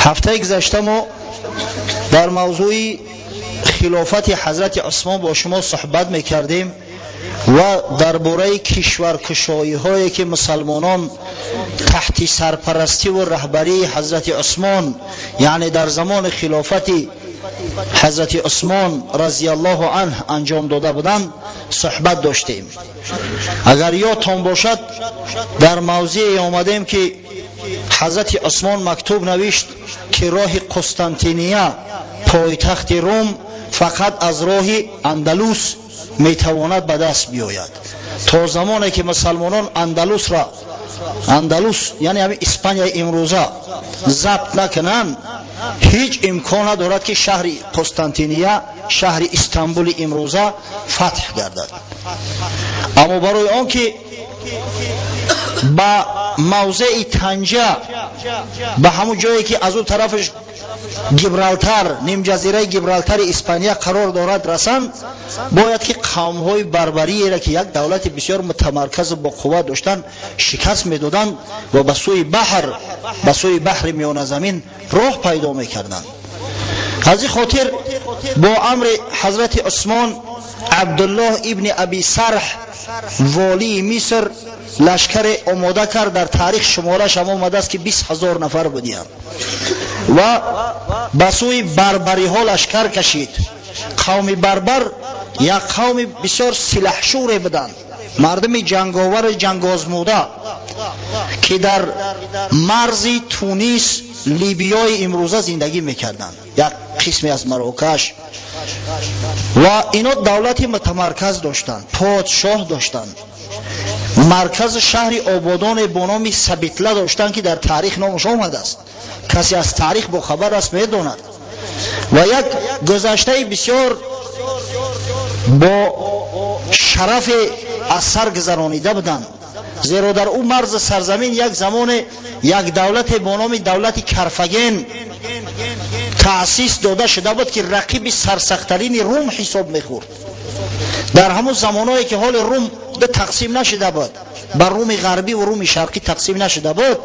Ҳафтаи гузашта мо дар мавзӯи хилофати ҳазрати Усмон бо шумо суҳбат мекардем ва дар бораи кишваркушоиҳое ки мусалмонон таҳти сарпарастӣ ва раҳбарии ҳазрати Усмон, яъне дар замони хилофати ҳазрати Усмон разияллоҳу анҳ анҷом дода буданд, суҳбат доштем. Агар ёдтон бошад, дар мавзее омадем, ки ҳазрати Усмон мактуб навишт, ки роҳи Қустантиния, пойтахти Рум, фақат аз роҳи Андалус метавонад ба даст биёяд. То замоне ки мусалмонон Андалусро, Андалус яъне ҳамин Испанияи имрӯза, забт накунанд, ҳеҷ имкон надорад, ки шаҳри Қустантиния, шаҳри Истанбули имрӯза, фатҳ гардад. Аммо барои он ки ба мавзеи Танҷа, ба ҳамун ҷое ки аз он тарафаш Гибралтар, нимҷазираи Гибралтари Испания қарор дорад, расанд, бояд ки қавмҳои барбариеро, ки як давлати бисёр мутамарказу боқувват доштанд, шикаст медоданд ва ба сӯи баҳр, ба сӯи баҳри Миёназамин роҳ пайдо мекарданд. Аз ин хотир бо амри ҳазрати Усмон Абдуллоҳ ибни Аби Сарҳ, волии Миср, лашкаре омода кард. Дар таърих шумораш ҳам омадааст, ки 20 000 нафар будиянд, ва ба сӯи барбариҳо лашкар кашид. Қавми барбар як қавми бисёр силаҳшӯре буданд, мардуми ҷанговари ҷангозмуда, ки дар марзи Тунис, Либиёи имрӯза зиндагӣ мекарданд, як қисме аз Марокаш. Ва ино давлати мутамарказ доштанд, подшоҳ доштанд, маркази шаҳри ободоне бо номи Сабитла доштанд, ки дар таърих номаш омадааст. Касе аз таърих бохабар аст, медонад. Ва як гузаштаи бисёр бо шарафе аз сар гузаронида буданд, зеро дар ӯ марзи сарзамин як замоне як давлате бо номи давлати Карфаген таъсис дода шуда буд, ки рақиби сарсахтарини Рум ҳисоб мехӯрд. Дар ҳамон замоное ки ҳоли Рум ду тақсим нашуда буд, ба Руми Ғарбӣ ва Руми Шарқӣ тақсим нашуда буд,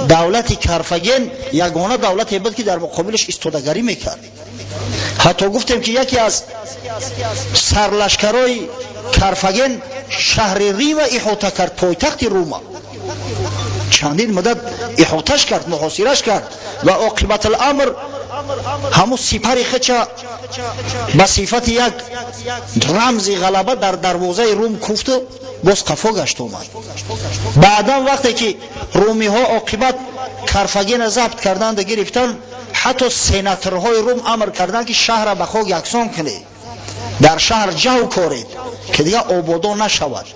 давлати Карфаген ягона давлате буд, ки дар муқобилаш истодагарӣ мекард. Ҳатто гуфтем, ки яке аз сарлашкарои Карфаген шаҳри Рима иҳота кард, пойтахти Рума. Чандин муддат иҳоташ кард, муҳосираш кард ва оқибатуламр ҳамун сипари хича ба сифати як рамзи ғалаба дар дарвозаи Рум куфту боз қафо гашт омад. Баъдан, вақте ки румиҳо оқибат Карфагена забт карданду гирифтанд, ҳатто сенаторҳои Рум амр карданд, ки шаҳра ба хок яксон кунед, дар шаҳр ҷав коред, ки дигар ободон нашавад.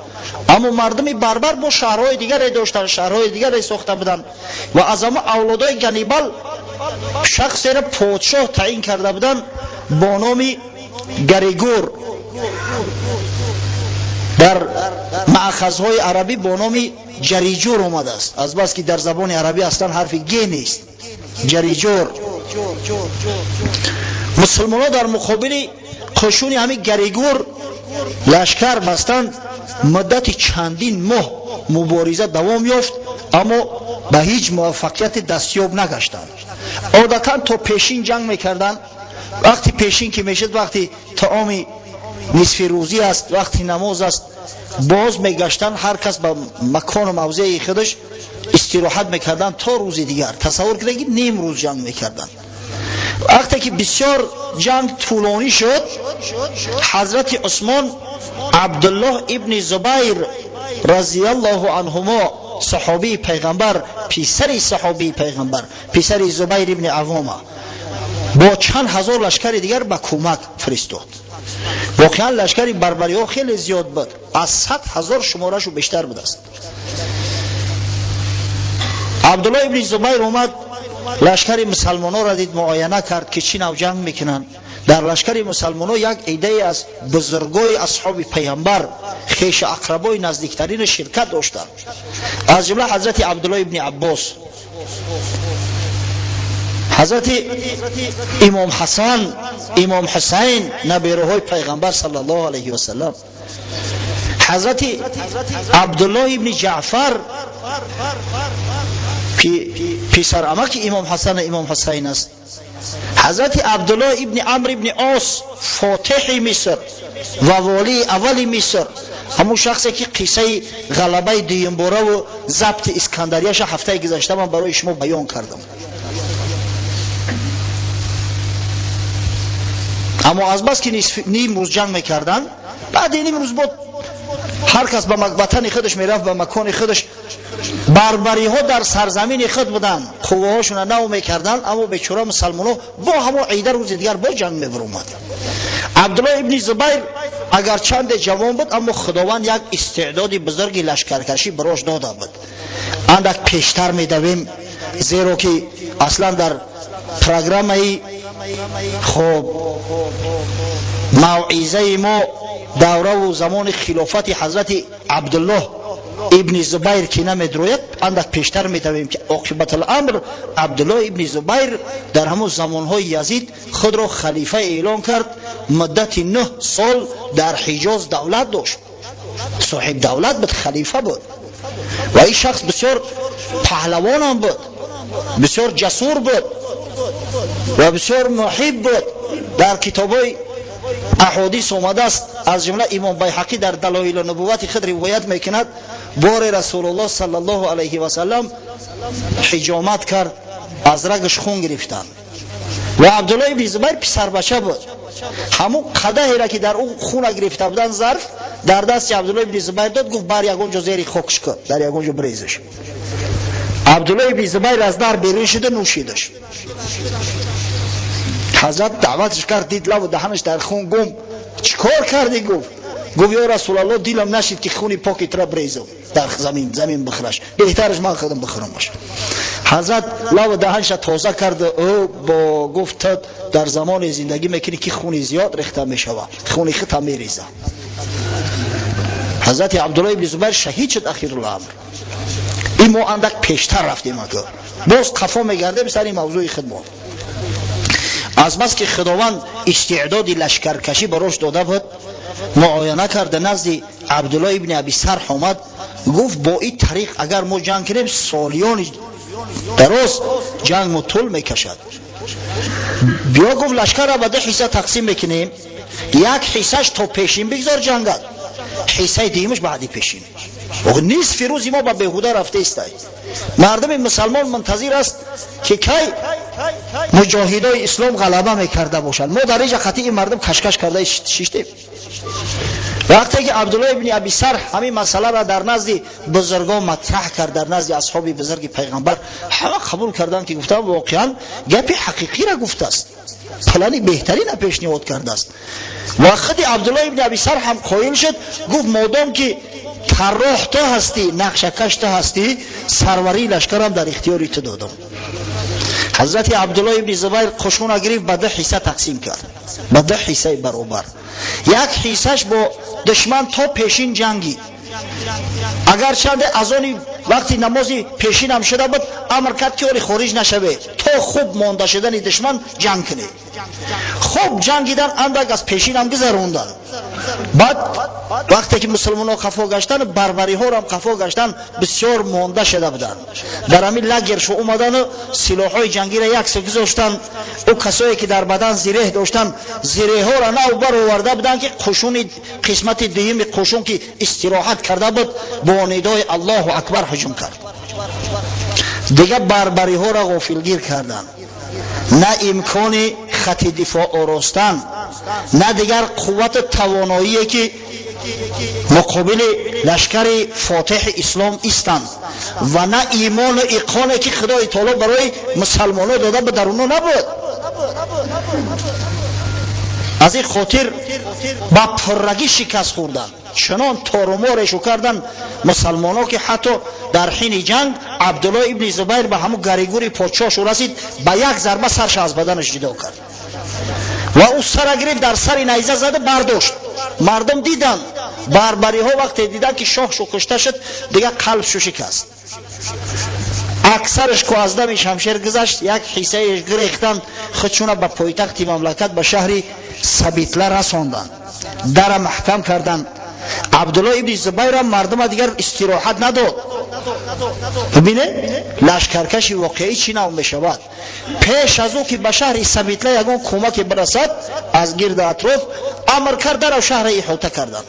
Аммо мардуми барбар бо шаҳрҳои дигаре доштанд, шаҳрҳои дигаре сохта буданд ва аз ҳама авлодои Ганнибал шахсеро подшоҳ таъин карда буданд бо номи Гаригур, дар маъхазҳои арабӣ бо номи Ҷариҷур омадааст, азбаски дар забони арабӣ аслан ҳарфи ге нест, Ҷариҷур. Мусулмонҳо дар муқобили қушуни ҳамин Гаригур лашкар бастанд. Муддати чандин моҳ мубориза давом ёфт, аммо ба ҳеҷ муваффақияте дастёб нагаштанд. Одатан то пешин ҷанг мекарданд. Вақти пешин ки мешуд, вақти таоми нисфи рӯзӣ аст, вақти намоз аст, боз мегаштанд, ҳар кас ба макону мавзеи худаш истироҳат мекарданд то рӯзи дигар. Тасаввур кунед, ки ним рӯз ҷанг мекарданд. Вақте ки бисёр ҷанг тӯлонӣ шуд, ҳазрати Усмон Абдуллоҳ ибни Зубайр разияллоҳу анҳумо, саҳобии пайғамбар, писари саҳобии пайғамбар, писари Зубайр ибни Авома, бо чанд ҳазор лашкари дигар ба кӯмак фиристод. Воқеан, лашкари барбариҳо хеле зиёд буд, аз 100 000 шуморашу бештар будааст. Абдуллоҳ ибни Зубайр омад, лашкари мусалмонҳоро дид, муояна кард, ки чӣ нав ҷанг мекунанд. Дар лашкари мусалмонҳо як иддае аз бузургои асҳоби пайғамбар, хешу ақрабои наздиктарини, ширкат доштанд, аз ҷумла ҳазрати Абдуллоҳ ибни Аббос, ҳазрати имом Ҳасан, имом Ҳусайн, набераҳои пайғамбар саллаллоҳу алайҳи васалам, ҳазрати Абдуллоҳ ибни Ҷаъфар. Писарамаки Имом Ҳасан Имом Ҳусайн аст. Ҳазрати Абдуллоҳ ибни Амр ибни Ос, фотиҳи Миср ва волии аввали Миср, ҳамун шахсе ки қиссаи ғалабаи дуюмбораву забти Искандарияша ҳафтаи гузашта ман барои шумо баён кардам. Аммо азбаски ним рӯз ҷанг мекарданд, баъди ним рӯз бо ҳар кас ба ватани худаш мерафт, ба макони худаш. Барбариҳо дар сарзамини худ буданд, қувваҳошона нав мекарданд, аммо бечора мусалмонҳо бо ҳамон ида рӯзи дигар бо ҷанг мебаромад. Абдуллоҳ ибни Зубайр агарчанде ҷавон буд, аммо Худованд як истеъдоди бузурги лашкаркашӣ барош дода буд. Андак пештар медавем, зеро ки аслан дар программаи хоб мавъизаи мо давраву замони хилофати ҳазрати Абдуллоҳ ибни Зубайр ки намедрояд, андак пештар медавем, ки оқибатуламр Абдуллоҳ ибни Зубайр дар ҳамон замонҳои Язид худро халифа эълон кард. Муддати 9 сол дар Ҳиҷоз давлат дошт, соҳиб давлат буд, халифа буд. Ва ин шахс бисёр паҳлавонам буд, бисёр ҷасур буд ва бисёр муҳиб буд. Дар китобҳои аҳодис омадааст, аз ҷумла Имом Байҳақӣ дар Далоили нубуввати худ ривоят мекунад: бори Расулуллоҳ саллаллоҳу алайҳи васаллам ҳиҷомат кард, аз рагаш хун гирифтанд ва Абдуллоҳ ибни Зубайр писарбача буд. Ҳамун қадаҳеро ки дар ӯ хуна гирифта буданд, зарф дар дасти Абдуллоҳ ибни Зубайр дод, гуфт: бар ягон ҷо зери хокш кун, дар ягон ҷо брезаш. Абдуллоҳ ибни Зубайр аз дар берун шуда нӯшидаш. Ҳазрат даъватш кард, дид лаву даҳанаш дар хун гум. Чӣ кор кардӣ? Гуфт. Гуфт: ё Расулаллоҳ, дилам нашид ки хуни поки тура брезам дар замин, замин бихӯраш, беҳтараш ман худам бихӯрамаш. Ҳазрат лаву даҳанша тоза кард, ӯ бо гуфт: ту дар замоне зиндагӣ мекунӣ ки хуни зиёд рехта мешавад, хуни худ ҳам мереза. Ҳазрати Абдуллоҳ ибни Зубайр шаҳид шуд ахируламр. Ин мо андак пештар рафтем, ака боз қафо мегардем сари мавзӯи худмон. Азбаски Худованд истеъдоди лашкаркашӣ барош дода буд, муояна карда назди Абдуллоҳ ибни Аби Сарҳ омад, гуфт: бо ин тариқ агар мо ҷанг кунем, солиёни дароз ҷанг мо тӯл мекашад. Биё, гуфт, лашкарро ба ду ҳисса тақсим мекунем, як ҳиссаш то пешин бигзор ҷангад, ҳиссаи дуюмаш баъди пешин. Нисфи рӯзи мо ба беҳуда рафта истай. Мардуми мусалмон мунтазир аст ки кай муҷоҳидои ислом ғалаба мекарда бошанд. Мо дар инҷа қатъи ин мардум кашкаш карда шиштем. Вақте ки Абдуллоҳ ибни Аби Сарҳ ҳамин масъаларо дар назди бузургон матраҳ кард, дар назди асҳоби бузурги пайғамбар, ҳама қабул карданд, ки гуфтанд: воқеан гапи ҳақиқиро гуфтааст, плани беҳтарина пешниҳод кардааст. Ва худи Абдуллоҳ ибни Аби Сарҳ ҳам қоил шуд, гуфт: модом ки тарроҳ ту ҳастӣ, нақшакаш ту ҳастӣ, сарварии лашкарам дар ихтиёри ту додам. Ҳазрати Абдуллоҳ ибни Зубайр қушуна гирифт, ба ду ҳисса тақсим кард, ба ду ҳиссаи баробар. Як ҳиссаш бо душман то пешин ҷангид. Агарчанде аз они вақти намози пешинам шуда буд, амр кард ки оли хориҷ нашавед, то хуб монда шудани душман ҷанг кунед. Хуб ҷангидан, андак аз пешинам гузаронданд. Баъд вақте ки мусулмонҳо қафо гаштанд, барбариҳоро қафо гаштанд, бисёр монда шуда буданд. Дар ҳамин лагершо омадану силоҳҳои ҷангиро яксо гузоштанд. Ӯ касое ки дар бадан зиреҳ доштанд, зиреҳҳоро нав бароварда буданд, ки қушуни қисмати дуюми қушун ки истироҳат карда буд, бо нидои Аллоҳу акбар ҳуҷум кард. Дигар барбариҳоро ғофилгир карданд. На имкони хати дифоъ оростан, на дигар қуввату тавоноие ки муқобили лашкари фотиҳи ислом истанд, ва на имону иқоне ки Худои таоло барои мусалмонҳо дода буд, дар онҳо набуд. Аз ин хотир ба пуррагӣ шикаст хӯрданд. Чунон торуморешу карданд мусалмонҳо, ки ҳатто дар ҳини ҷанг Абдуллоҳ ибни Зубайр ба ҳамун гаригури подшоҳшу расид, ба як зарба сарша аз баданаш ҷудо кард ва ӯ сара гирифт, дар сари найза зада бардошт. Мардум диданд, барбариҳо вақте диданд ки шоҳшу кушта шуд, дигар қалбшу шикаст. Аксараш ку аз дами шамшер гузашт, як ҳиссаеш гирехтанд, худшуна ба пойтахти мамлакат, ба шаҳри Сабитла расонданд, дара маҳкам карданд. Абдуллоҳ ибни Зубайрам мардума дигар истироҳат надод. Бубинед, лашкаркаши воқеӣ чӣ нав мешавад. Пеш аз ӯ ки ба шаҳри Самитла ягон кӯмаке бирасад, аз гирди атроф амр кард, дарав шаҳра иҳота карданд.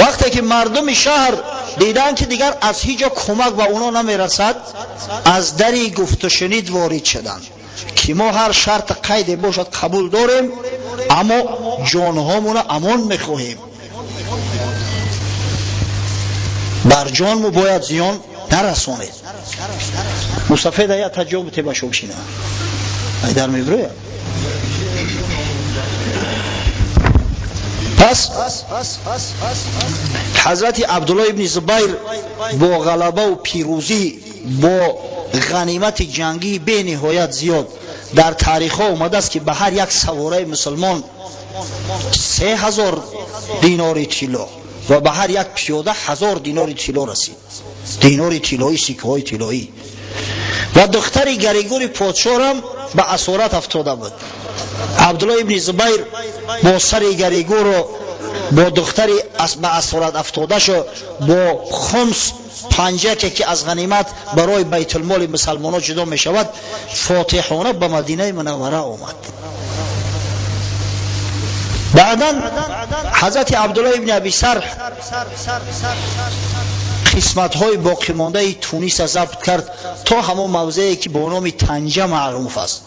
Вақте ки мардуми шаҳр диданд, ки дигар аз ҳеҷ ҷо кӯмак ба онҳо намерасад, аз дари гуфтушунид ворид шуданд, ки мо ҳар шарт қайде бошад қабул дорем, аммо ҷонҳомонро амон мехоҳем, бар ҷонмо бояд зиён нарасонед. Мусафеда я таҷобу тебашо бишина айдар мебирояд. Пас ҳазрати Абдулло ибни Зубайр бо ғалабаву пирӯзӣ, бо ғанимати ҷангии бениҳоят зиёд, дар таърихҳо омадааст, ки ба ҳар як савораи мусулмон 3000 динори тилло ва ба ҳар як пиёда 1000 динори тилло расид. Динори тиллоӣ, сиккаҳои тиллоӣ. Ва духтари Гаригури подшоҳам ба асорат афтода буд. Абдулло ибни Зубайр бо сари Гаригуру бо духтари ба асорат афтодашу бо хумс панҷаке, ки аз ғанимат барои байтулмоли мусалмонон ҷудо мешавад, фотиҳона ба Мадинаи Мунаввара омад. Баъдан ҳазрати Абдулло ибни Аби Сарҳ қисматҳои боқимондаи Туниса забт кард то ҳамон мавзее, ки бо номи Танҷа маъруф аст.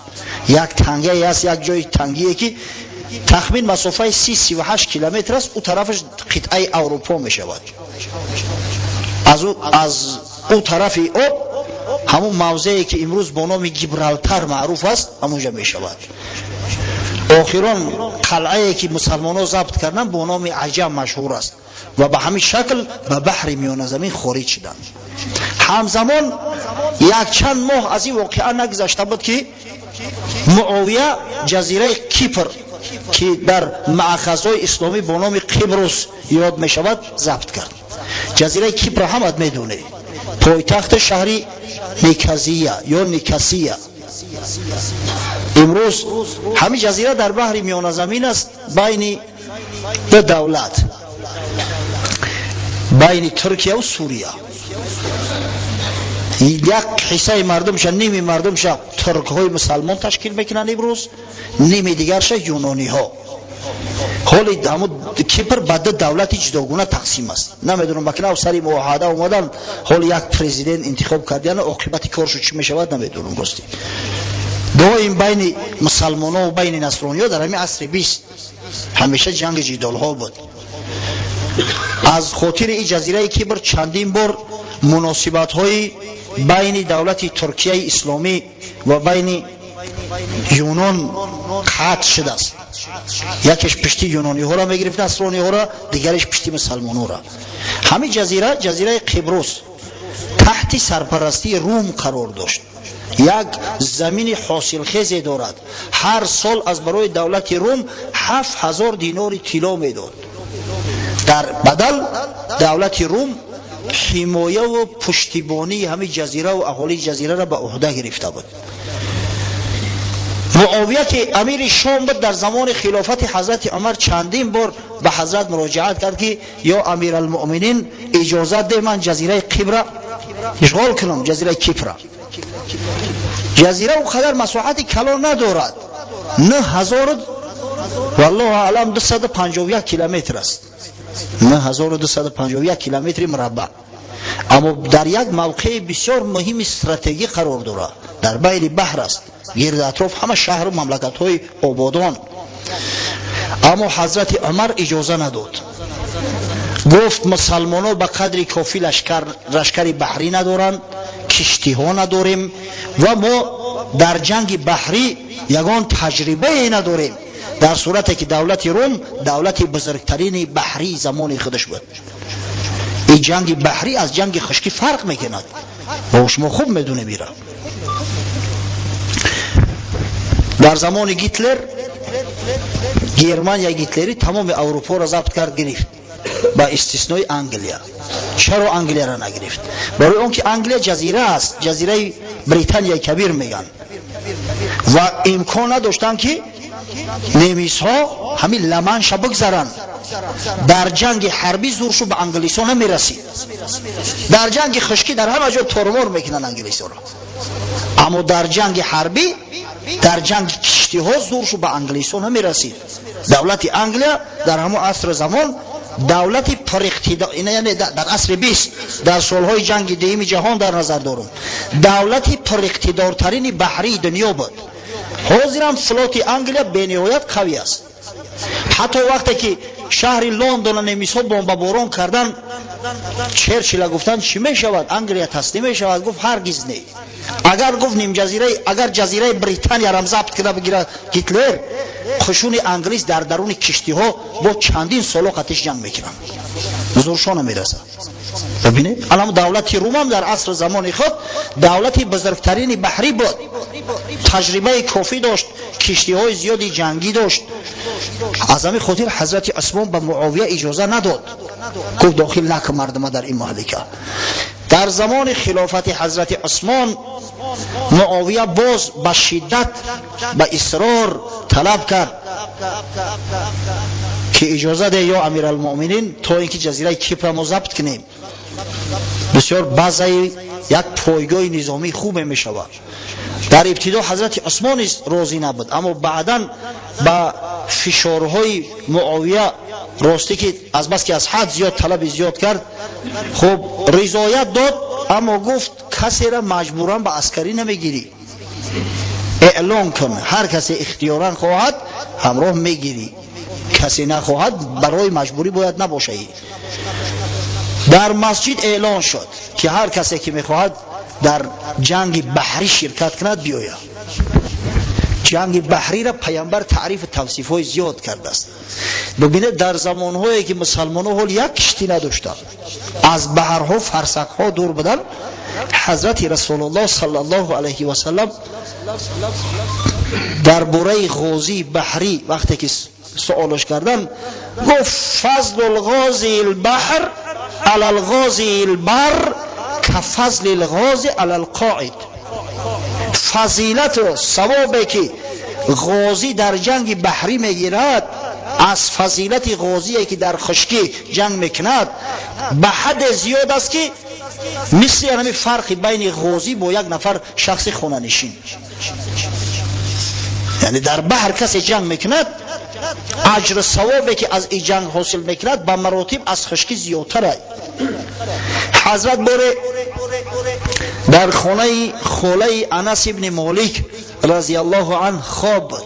Як тангае аст, як ҷои тангие, ки тахмин масофаи 38 километр аст, ӯ тарафаш қитъаи Аврупо мешавад. Аз ӯ тарафи об ҳамон мавзее, ки имрӯз бо номи Гибралтар маъруф аст, ҳамонҷа мешавад. Охирон қалъае, ки мусалмонҳо забт карданд, бо номи Аҷам машҳур аст ва ба ҳамин шакл ба баҳри Миёназамин хориҷ шуданд. Ҳамзамон якчанд моҳ аз ин воқеа нагузашта буд, ки Муовия ҷазираи Кипр, ки дар маъхазҳои исломӣ бо номи Қибрус ёд мешавад, забт кард. Ҷазираи Кипр ҳамат медонед, пойтахти шаҳри Никазия ё Никасия. Имрӯз ҳамин ҷазира дар баҳри Миёназамин аст, байни ду давлат, байни Туркияву Сурия. Як ҳиссаи мардумша, ними мардумша туркҳои мусалмон ташкил мекунанд имрӯз, ними дигарша юнониҳо. Ҳоли ҳамун Кипр ба ду давлати ҷудогуна тақсим аст. Намедонам, ба кинав сари муоҳада омадан, ҳоли як президент интихоб кардиян, оқибати коршу чӣ мешавад, намедонам. Рости, доим байни мусалмонҳо ва байни насрониҳо дар ҳамин асри 20 ҳамеша ҷанги ҷидолҳо буд. Аз хотири ин ҷазираи Кипр чандин бор муносибатҳои байни давлати Туркияи исломӣ ва байни Юнон қатъ шудааст. Якеш пишти юнониҳоро мегирифт, насрониҳоро, дигареш пишти мусалмонҳоро. Ҳамин ҷазира, ҷазираи Қибрус, таҳти сарпарастии Рум қарор дошт. Як замини ҳосилхезе дорад. Ҳар сол аз барои давлати Рум 7000 динори тилло медод. Дар бадал давлати Рум ҳимояву пуштибонии ҳамин ҷазираву аҳолии ҷазираро ба уҳда гирифта буд. Муовия, ки амири Шом буд, дар замони хилофати ҳазрати Умар чандин бор ба ҳазрат муроҷиат кард, ки ё амиралмуъминин, иҷозат деҳ ман ҷазираи Қибра ишғол кунам, ҷазираи Кипра. Ҷазира он қадар масоҳати калон надорад, 9000, валлоҳу аълам, 251 километр аст, 9251 километри мураббаъ, аммо дар як мавқеи бисёр муҳими стратегӣ қарор дорад. Дар байни баҳр аст, гирди атроф ҳама шаҳру мамлакатҳои ободон. Аммо ҳазрати Умар иҷоза надод. Гуфт, мусалмонҳо ба қадри кофӣ лашкари баҳрӣ надоранд, киштиҳо надорем ва мо дар ҷанги баҳрӣ ягон таҷрибае надорем, дар сурате ки давлати Рум давлати бузургтарини баҳрии замони худаш буд. Ин ҷанги баҳрӣ аз ҷанги хушкӣ фарқ мекунад, бо шумо хуб медонем ира. Дар замони Гитлер Германия Гитлерӣ тамоми Аврупоро забт кард, гирифт, ба истиснои Англия. Чаро Англияро нагирифт? Барои он ки Англия ҷазира аст, ҷазираи Британияи Кабир мегӯянд, ва имкон надоштанд, ки немисҳо ҳамин Ламанша бигзаранд. Дар ҷанги ҳарбӣ зӯршу ба англисо намерасид. Дар ҷанги хушкӣ дар ҳама ҷо тормор мекунанд англисоро, аммо дар ҷанги ҳарбӣ, дар ҷанги киштиҳо зӯршу ба англисо намерасид. Давлати Англия дар ҳамон асри замон давлати пуриқтидор, яъне дар асри 20, дар солҳои ҷанги дуюми ҷаҳон дар назар дорум, давлати пуриқтидортарини баҳрии дунё буд. Ҳозирам флоти Англия бениҳоят қавӣ аст. Ҳатто вақте ки шаҳри Лондона немисҳо бомбаборон кардан, Черчилла гуфтанд, чӣ мешавад, Англия таслим мешавад? Гуфт, ҳаргиз не. Агар гуфт нимҷазираи, агар ҷазираи Британиярам забт кида бигирад Гитлер, қушуни англис дар даруни киштиҳо бо чандин соло қатиш ҷанг мекунанд, зӯршо намерасад. Бибинед, алам давлати Румам дар асри замони худ давлати бузургтарини баҳрӣ буд, таҷрибаи кофӣ дошт, киштиҳои зиёди ҷангӣ дошт. Аз ҳамин хотир ҳазрати Усмон ба Муовия иҷоза надод, гуфт, дохил накун мардума дар ин маҳлика. Дар замони хилофати ҳазрати Усмон Муовия боз ба шиддат, ба исрор талаб кард, ки иҷоза де, ё амиралмуъминин, то ин ки ҷазираи Кипра мо забт кунем, бисёр базаи як пойгоҳи низомии хубе мешавад. Дар ибтидо ҳазрати Усмон низ розӣ набуд, аммо баъдан ба фишорҳои Муовия, ростӣ ки азбаски аз ҳад зиёд талаби зиёд кард, хуб, ризоят дод, аммо гуфт, касера маҷбуран ба аскарӣ намегирӣ, эълон кун, ҳар касе ихтиёран хоҳад, ҳамроҳ мегирӣ, касе нахоҳад, барои маҷбурӣ бояд набошаӣ. Дар масҷид эълон шуд, ки ҳар касе ки мехоҳад дар ҷанги баҳрӣ ширкат кунад, биёяд. Ҷанги баҳриро паямбар таърифу тавсифҳои зиёд кардааст. Бибинед, дар замонҳое ки мусалмонҳо ҳол як киштӣ надоштанд, аз баҳрҳо фарсахҳо дур буданд, ҳазрати Расулуллоҳ саллаллоҳу алайҳи васалам дар бораи ғозии баҳрӣ вақте ки суолш кардан, гуфт: فضل الغازي البحر على الغازي البر كفضل الغازي على القاعد. Фазилату савобе ки ғозӣ дар ҷанги баҳрӣ мегирад, аз фазилати ғозие ки дар хушкӣ ҷанг мекунад, ба ҳадде зиёд аст, ки мисли ҳамин фарқи байни ғозӣ бо як нафар шахси хонанишин. Яъне дар баҳр касе ҷанг мекунад, аҷру савобе ки аз ин ҷанг ҳосил мекунад, ба маротиб аз хушкӣ зиёдтар. Ҳазрат боре дар хонаи холаи Анас ибни Молик разиаллоҳу анҳ хоб буд,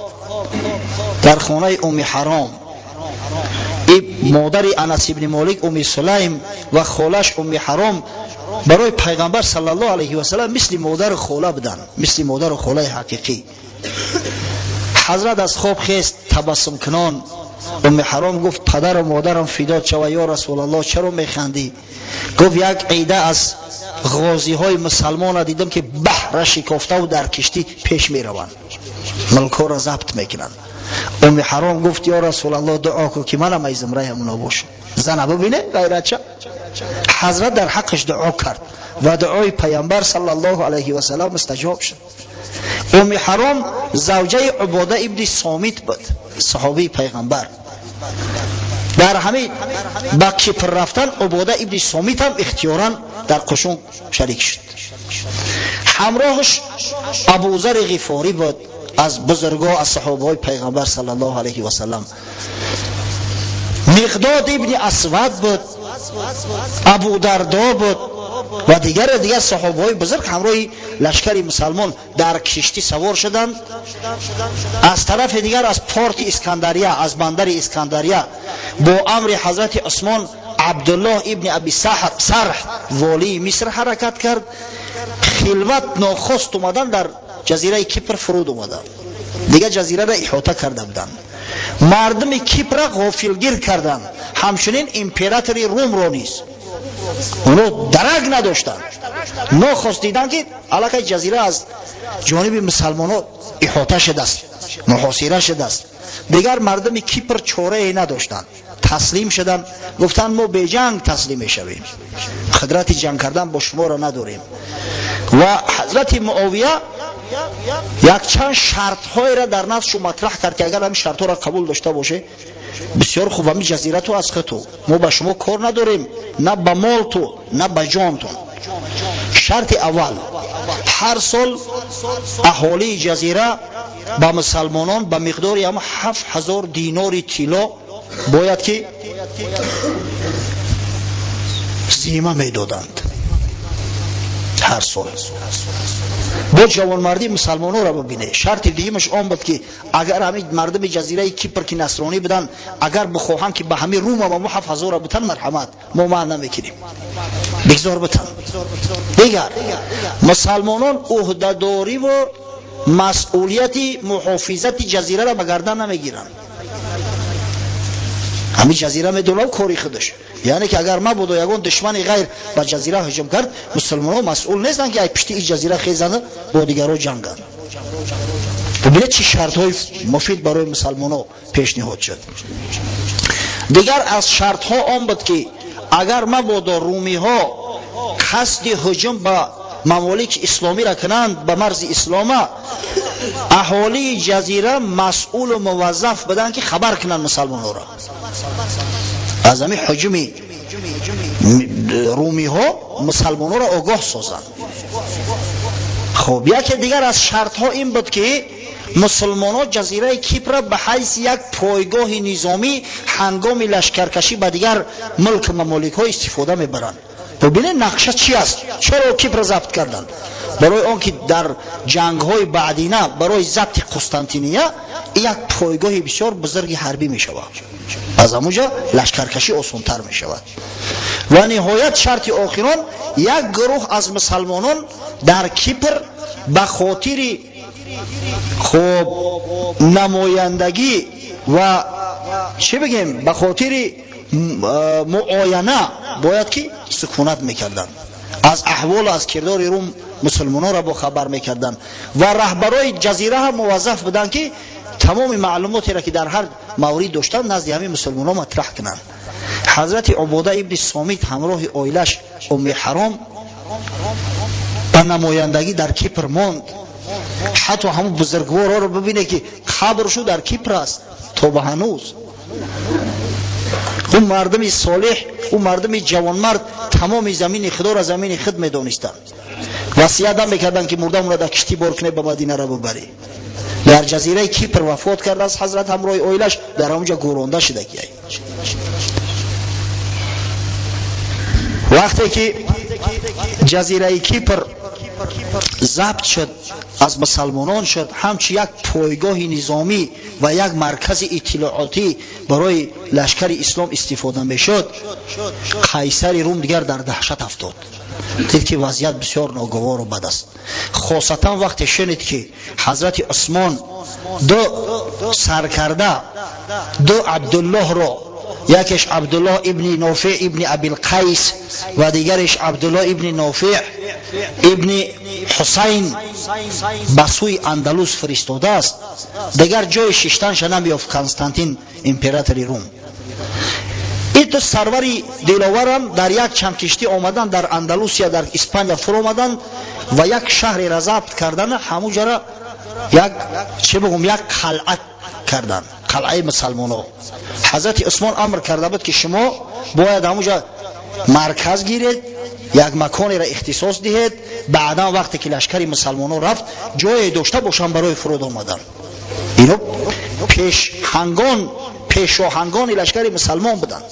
дар хонаи Уми Ҳаром. Модари Анас ибни Молик Уми Сулайм ва холаш Уми Ҳаром барои пайғамбар саллаллоҳу алайҳи васалам мисли модару хола буданд, мисли модару холаи ҳақиқӣ. Ҳазрат аз хоб хест табассумкунон. Уми Ҳаром гуфт: «Падару модарам фидот шава, ё Расулаллоҳ, чаро механдӣ?» Гуфт: «Як ида аз ғозиҳои мусалмона дидам, ки баҳра шикофтаву дар киштӣ пеш мераванд, мулкҳоро забт мекунанд». Уми Ҳаром гуфт: «Ё Расулаллоҳ, дуо кун, ки манам аз зумраи ҳамуно бошам». Зана бибине ғайратча. Ҳазрат дар ҳаққаш дуо кард ва дуои паямбар саллаллоҳу алайҳи васалам мустаҷоб шуд. Уми Ҳаром завҷаи Убода ибни Сомит буд, саҳобии пайғамбар. Дар ҳамин ба Кипр рафтан Убода ибни Сомит ҳам ихтиёран дар қушун шарик шуд. Ҳамроҳаш Абузари Ғифорӣ буд, аз бузургҳо, аз саҳобаҳои пайғамбар саллаллоҳу алайҳи васалам. Миқдод ибни Асвад буд, Абудардо буд ва дигару дигар саҳобаҳои бузург ҳамроҳи лашкари мусалмон дар киштӣ савор шуданд. Аз тарафи дигар, аз порти Искандария, аз бандари Искандария бо амри ҳазрати Усмон Абдуллоҳ ибни Аби Сарҳ, волии Миср, ҳаракат кард. Хилват нохост омадан дар ҷазираи Кипр фуруд омаданд. Дигар ҷазираро иҳота карда буданд, мардуми Кипра ғофилгир карданд, ҳамчунин императори Румро низ. Оно дарак надоштанд. Нохост диданд, ки аллакай ҷазира аз ҷониби мусалмонҳо иҳота шудааст, муҳосира шудааст. Дигар мардуми Кипр чорае надоштанд, таслим шуданд. Гуфтанд: «Мо беҷанг таслим мешавем, қудрати ҷанг кардан бо шуморо надорем». Ва ҳазрати Муовия якчанд шартҳоеро дар наздшу матраҳ кард, ки агар ҳамин шартҳоро қабул дошта боше. Бисёр хуб, ҳамин ҷазирату аз худту мо ба шумо кор надорем, на ба молту, на ба ҷонтун. Шарти аввал: ҳар сол аҳолии ҷазира ба мусалмонон ба миқдори ҳам 7000 динори тилло бояд ки зима медоданд ҳар сол. Бо ҷавонмардии мусалмононро бибине. Шарти дуюмаш он буд, ки агар ҳамин мардуми ҷазираи Кипр, ки насронӣ буданд, агар бихоҳанд, ки ба ҳамин Рум ҳам 7000 бутан, марҳамат, мо манъ намекунем, бигзор бутан. Дигар мусалмонон ӯҳдадориву масъулияти муҳофизати ҷазираро ба гардан намегиранд. Ҳамин ҷазира медонад кори худаш, яъне ки агар мабодо ягон душмани ғайр ба ҷазира ҳуҷум кард, мусулмонҳо масъул нестанд, ки ай пишти ин ҷазира хезанд, бо дигарҳо ҷанганд. Бибинед, чӣ шартҳои муфид барои мусалмонҳо пешниҳод шуд. Дигар аз шартҳо он буд, ки агар мабодо румиҳо қасди ҳуҷум ба мамолики исломиро кунанд, ба марзи ислома, аҳолии ҷазира масъулу муваззаф буданд, ки хабар кунанд мусалмонҳоро аз ҳамин ҳуҷуми румиҳо, мусалмонҳоро огоҳ созанд. Хуб, яке дигар аз шартҳо ин буд, ки мусулмонҳо ҷазираи Кипрро ба ҳайси як пойгоҳи низомӣ ҳангоми лашкаркашӣ ба дигар мулку мамоликҳо истифода мебаранд. Бибинед, нақша чи аст? Чаро Кипрро забт карданд? Барои он ки дар ҷангҳои баъдина барои забти Қустантиния як пойгоҳи бисёр бузурги ҳарбӣ мешавад, аз ҳамуҷа лашкаркашӣ осонтар мешавад. Ва ниҳоят, шарти охирон: як гурӯҳ аз мусалмонон дар Кипр ба хотири, хуб, намояндагӣ ва, чӣ бигем, ба хотири муояна бояд ки сукунат мекарданд, аз аҳволу аз кирдори Рум мусулмононро бохабар мекарданд. Ва раҳбарои ҷазира ҳам муваззаф буданд, ки тамоми маълумотеро, ки дар ҳар маврид доштанд, назди ҳамин мусулмонҳо матраҳ кунанд. Ҳазрати Убода ибни Сомит ҳамроҳи оилаш Умми Ҳаром ба намояндагӣ дар Кипр монд. Ҳатто ҳамун бузургворҳоро бибине, ки қабршу дар Кипр аст то ба ҳанӯз. Ӯ мардуми солеҳ, ӯ мардуми ҷавонмард тамоми замини Худоро замини худ медонистанд. Васият намекарданд, ки мурдамонро дар киштӣ бор кунед, ба Мадинаро бубарӣ. Дар ҷазираи Кипр вафот кардааст ҳазрат ҳамроҳи оилаш, дар ҳамонҷа гӯронда шудагиай. Вақте ки ҷазираи Кипр забт шуд, аз мусалмонон шуд, ҳамчун як пойгоҳи низомӣ ва як маркази иттилоотӣ барои лашкари ислом истифода мешуд, қайсари Рум дигар дар даҳшат афтод. Дид, ки вазъият бисёр ногувору бад аст, хосатан вақте шунид, ки ҳазрати Усмон ду саркарда, ду Абдуллоҳро, якеш Абдуллоҳ ибни Нофеъ ибни Абилқайс ва дигареш Абдуллоҳ ибни Нофеъ ибни Ҳусайн, ба сӯи Андалус фиристодааст, дигар ҷои шиштанша намеёфт Константин, императори Рум. Ин ду сарвари диловарам дар як чанд киштӣ омаданд, дар Андалусия, дар Испания фуромаданд ва як шаҳреро забт кардан, ҳамуҷара як, чӣ бигӯм, як қалъа карданд, қалъаи мусалмонҳо. Ҳазрати Усмон амр карда буд, ки шумо бояд ҳамуҷа марказ гиред, як маконеро ихтисос диҳед, баъдан вақте ки лашкари мусалмонҳо рафт, ҷое дошта бошанд барои фуруд омадан. Ино пешҳангон, пешоҳангони лашкари мусалмон буданд.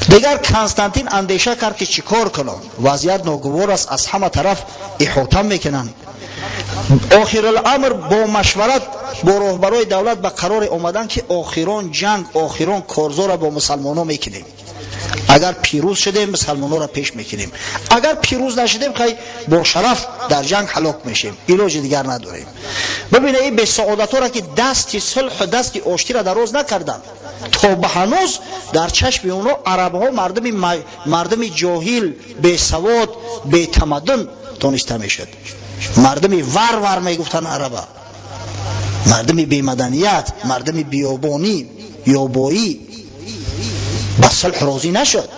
Дигар Константин андеша кард, ки чӣ кор кунам, вазъият ногувор аст, аз ҳама тараф иҳота мекунанд. Охируламр бо машварат бо роҳбарои давлат ба қароре омаданд, ки охирон ҷанг, охирон корзорро бо мусалмонҳо мекунем. Агар пирӯз шудем, мусалмонҳоро пеш мекунем, агар пирӯз нашудем, хай, бо шараф дар ҷанг ҳалок мешем, илоҷи дигар надорем. Бибине, ин бесаодатҳоро, ки дасти сулҳу дасти оштиро дароз накарданд, то ба ҳанӯз дар чашми онҳо арабҳо мардуми ҷоҳил, бесавод, бетамаддун дониста мешуд. Мардуми варвар мегуфтанд араба, мардуми бемаданият, мардуми биёбонӣ, ёбоӣ. Ба сулҳ розӣ нашуд,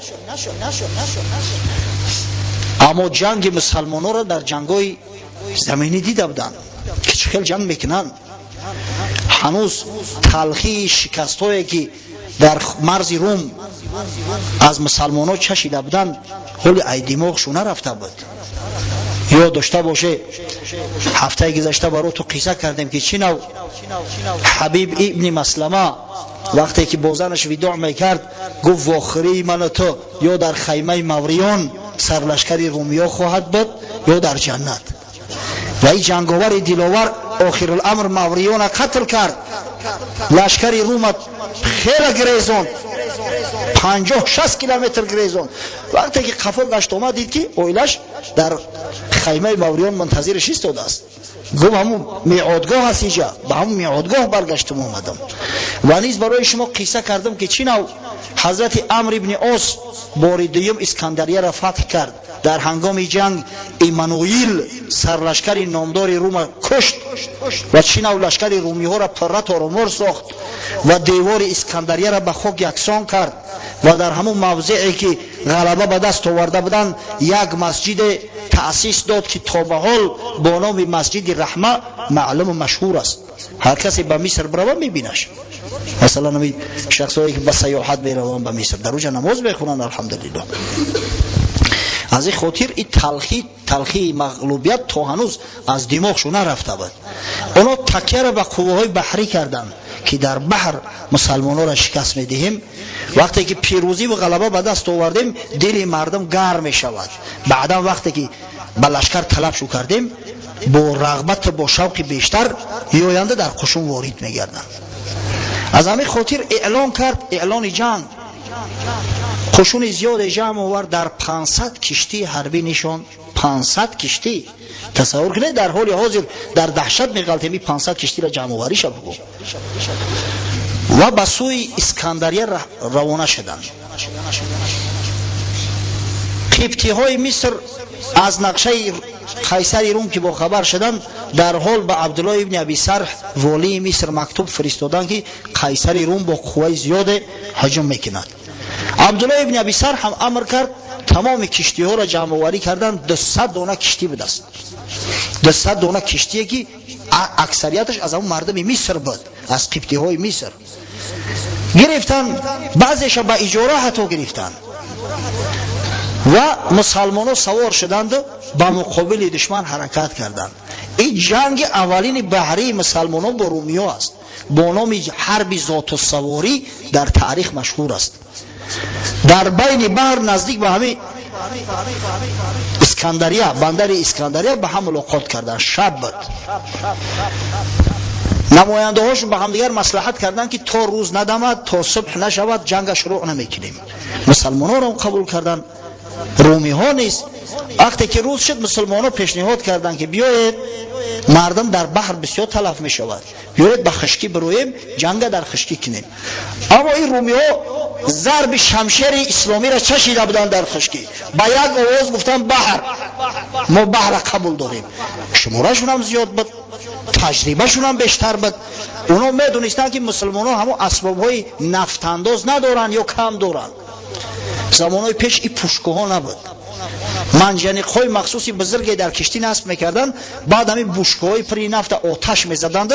аммо ҷанги мусалмонҳоро дар ҷангҳои заминӣ дида буданд, ки чӣ хел ҷанг мекунанд. Ҳанӯз талхии шикастҳое ки дар марзи Рум аз мусалмонҳо чашида буданд, ҳоли ай димоғшу нарафта буд. Ёд дошта боше, ҳафтаи гузашта баро ту қисса кардем, ки чӣ нав Ҳабиб ибни Маслама вақте ки бо занаш видоъ мекард, гуфт: вохирии ману ту ё дар хаймаи мавриён сарлашкари румиё хоҳад буд, ё дар ҷаннат. Ва ин ҷанговари диловар охируламр мавриёна қатл кард, лашкари Рума хеле гирезонд, 50-60 километр гирезонд. Вақте ки қафо гашт омад, дид, ки оилаш дар хаймаи мавриён мунтазираш истодааст. Гуфт: ҳамун меъодгоҳ аст инҷа, ба ҳамун меъодгоҳ баргаштам омадам. Ва низ барои шумо қисса кардам, ки чӣ нав ҳазрати Амр ибни Ос бори дуюм Искандарияро фатҳ кард. Дар ҳангоми ҷанг Иммануил сарлашкари номдори Рума кушт ва чӣ нав лашкари румиҳоро пурра торумор сохт ва девори Искандарияро ба хок яксон кард ва дар ҳамун мавзеъе ки ғалаба ба даст оварда буданд, як масҷиде таъсис дод, ки то ба ҳол бо номи Масҷиди Раҳма маълуму машҳур аст. Ҳар касе ба Миср бирава, мебинаш. Масалан, ами шахсое ки ба сайёҳат мераванд ба Миср, дар уҷа намоз мехонанд, алҳамдулиллоҳ. Аз ин хотир ин талхии мағлубият то ҳанӯз аз димоғшу нарафта буд. Онҳо такяро ба қувваҳои баҳрӣ карданд, ки дар баҳр мусалмонҳоро шикаст медиҳем. Вақте ки пирӯзӣ ва ғалаба ба даст овардем, дили мардум гарм мешавад. Баъдан вақте ки ба лашкар талаб шу кардем, бо рағбату бо шавқи бештар меоянда, дар қушун ворид мегарданд. Аз ҳамин хотир эълон кард, эълони ҷанг. Қушуни зиёде ҷамъ овард, дар 500 киштии ҳарбӣ нишон. 500 киштӣ, тасаввур кунед, дар ҳоли ҳозир дар даҳшат меғалтем, ин 500 киштиро ҷамъовариша бугӯ. Ва ба сӯи Искандария равона шуданд. Қибтиҳои Миср аз нақшаи қайсари Рум ки бохабар шуданд, дар ҳол ба Абдуллоҳ ибни Аби Сарҳ, волии Миср, мактуб фиристоданд, ки қайсари Рум бо қувваи зиёде ҳуҷум мекунад. Абдуллоҳ ибни Аби Сарҳ ҳам амр кард, тамоми киштиҳоро ҷамъоварӣ карданд. 200 дона киштӣ будааст, 200 дона киштие, ки аксарияташ аз ҳамон мардуми Миср буд, аз қибтиҳои Миср гирифтанд, баъзеша ба иҷора ҳатто гирифтанд. Ва мусалмонҳо савор шуданду ба муқобили душман ҳаракат карданд. Ин ҷанги аввалини баҳрии мусалмонҳо бо румиё аст, бо номи ҳарби зотусаворӣ дар таърих машҳур аст. Дар байни баҳр, наздик ба ҳамин Искандария, бандари Искандария, ба ҳам мулоқот карданд. Шаб буд. Намояндаҳошон ба ҳамдигар маслиҳат карданд, ки то рӯз надамад, то субҳ нашавад, ҷанга шурӯъ намекунем. Мусалмонҳоро қабул карданд, румиҳо низ. Вақте ки рӯз шуд, мусулмонҳо пешниҳод карданд, ки биёед, мардум дар баҳр бисёр талаф мешавад, биёед ба хушкӣ бироем, ҷанга дар хушкӣ кунем. Аммо ин румиҳо зарби шамшери исломиро чашида буданд дар хушкӣ. Ба як овоз гуфтанд: баҳр, мо баҳра қабул дорем. Шуморашонам зиёд буд, таҷрибашонам бештар буд. Онҳо медонистанд, ки мусулмонҳо ҳамон асбобҳои нафтандоз надоранд ё кам доранд. Замонҳои пеш и пушкаҳо набуд, манҷаниқҳои махсуси бузурге дар киштӣ насб мекарданд. Баъд ҳамин бушкаҳои пури нафта оташ мезаданд,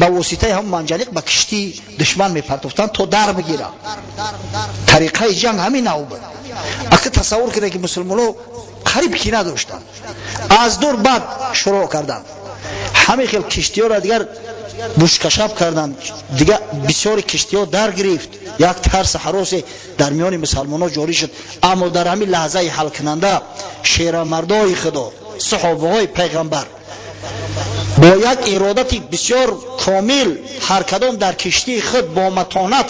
ба воситаи ҳамон манҷаниқ ба киштии душман мепартофтанд, то дар бигиранд. Тариқаи ҷанг ҳамин нав буд. Ака, тасаввур кунед, ки мусулмонҳо қариб ки надоштанд. Аз дур баъд шурӯъ карданд, ҳамин хел киштиҳоро дигар бушкашаб карданд. Дигар бисёри киштиҳо дар гирифт. Як тарси ҳаросе дар миёни мусалмонҳо ҷорӣ шуд. Аммо дар ҳамин лаҳзаи ҳалкунанда шерамардои Худо, саҳобаҳои пайғамбар, бо як иродати бисёр комил, ҳар кадом дар киштии худ бо матонат,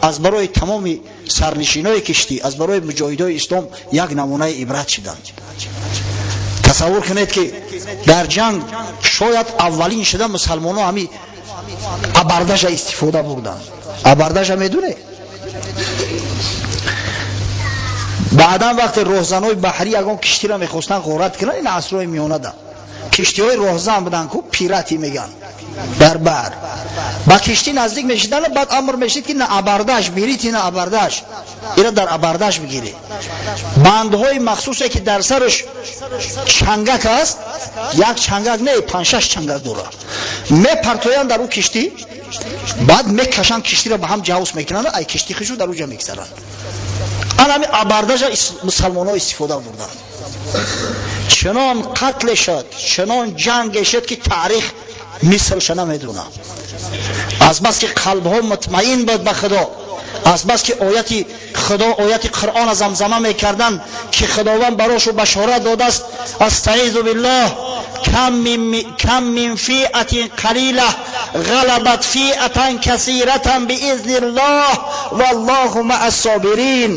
аз барои тамоми сарнишинои киштӣ, аз барои муҷоҳидои ислом як намунаи ибрат шуданд. Тасаввур кунед, ки дар ҷанг шояд аввалин шуда мусалмонҳо ҳами абордажа истифода бурданд. Абордажа медоне? Баъдан вақте роҳзанҳои баҳрӣ ягон киштиро мехостанд ғорат кунанд, ин асрҳои миёнада киштиҳои роҳзан буданд ку, пирати меган, дар баҳр ба киштӣ наздик мешиданд, баъд амр мешид, ки на абордаж берите, на абордаж, ира дар абордаж бигиред. Бандҳои махсусе, ки дар сараш чангак аст, як чангак не, панҷшаш чангак дорад, мепартоянд дар ӯ киштӣ. Баъд мекашанд киштиро, ба ҳам ҷавс мекунанд, ай кишти хишу дар уҷа мегзаранд. Ан ҳами абордажа мусалмонҳо истифода бурданд. Чунон қатле шуд, чунон ҷанге шуд, ки таърих мислша намедонад. Аз бас ки қалбҳо мутмаин буд ба Худо, аз бас ки ояти Худо, ояти Қуръона замзама мекарданд, ки Худованд барошу башорат додааст: астаизу биллоҳ, кам мин фиатин қалила ғалабат фиатан касиратан биизниллоҳ валлоҳу маа ссобирин.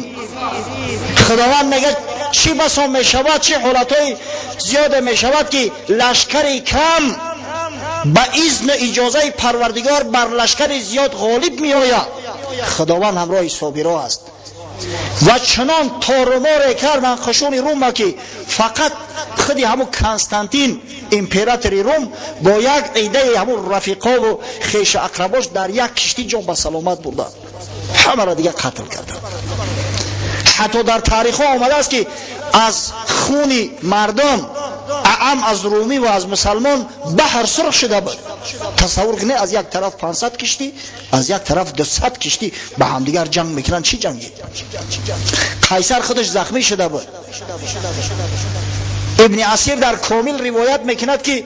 Худованд мегӯяд, чӣ басо мешавад, чӣ ҳолатҳои зиёде мешавад, ки лашкари кам ба изну иҷозаи Парвардигор бар лашкари зиёд ғолиб меояд. Худованд ҳамроҳи собиро аст. Ва чунон торуморе карданд қушуни Рума, ки фақат худи ҳамун Константин, императори Рум, бо як идаи ҳамун рафиқову хешу ақрабош дар як киштӣ ҷон ба саломат бурданд, ҳамаро дига қатл карданд. Ҳатто дар таърихҳо омадааст, ки аз хуни мардум, аам аз румӣ ва аз мусалмон, баҳр сурх шуда буд. Тасаввур кунед, аз як тараф 500 киштӣ, аз як тараф 200 киштӣ ба ҳамдигар ҷанг мекунанд. Чӣ ҷанге! Қайсар худаш захмӣ шуда буд. Ибни Асир дар Комил ривоят мекунад, ки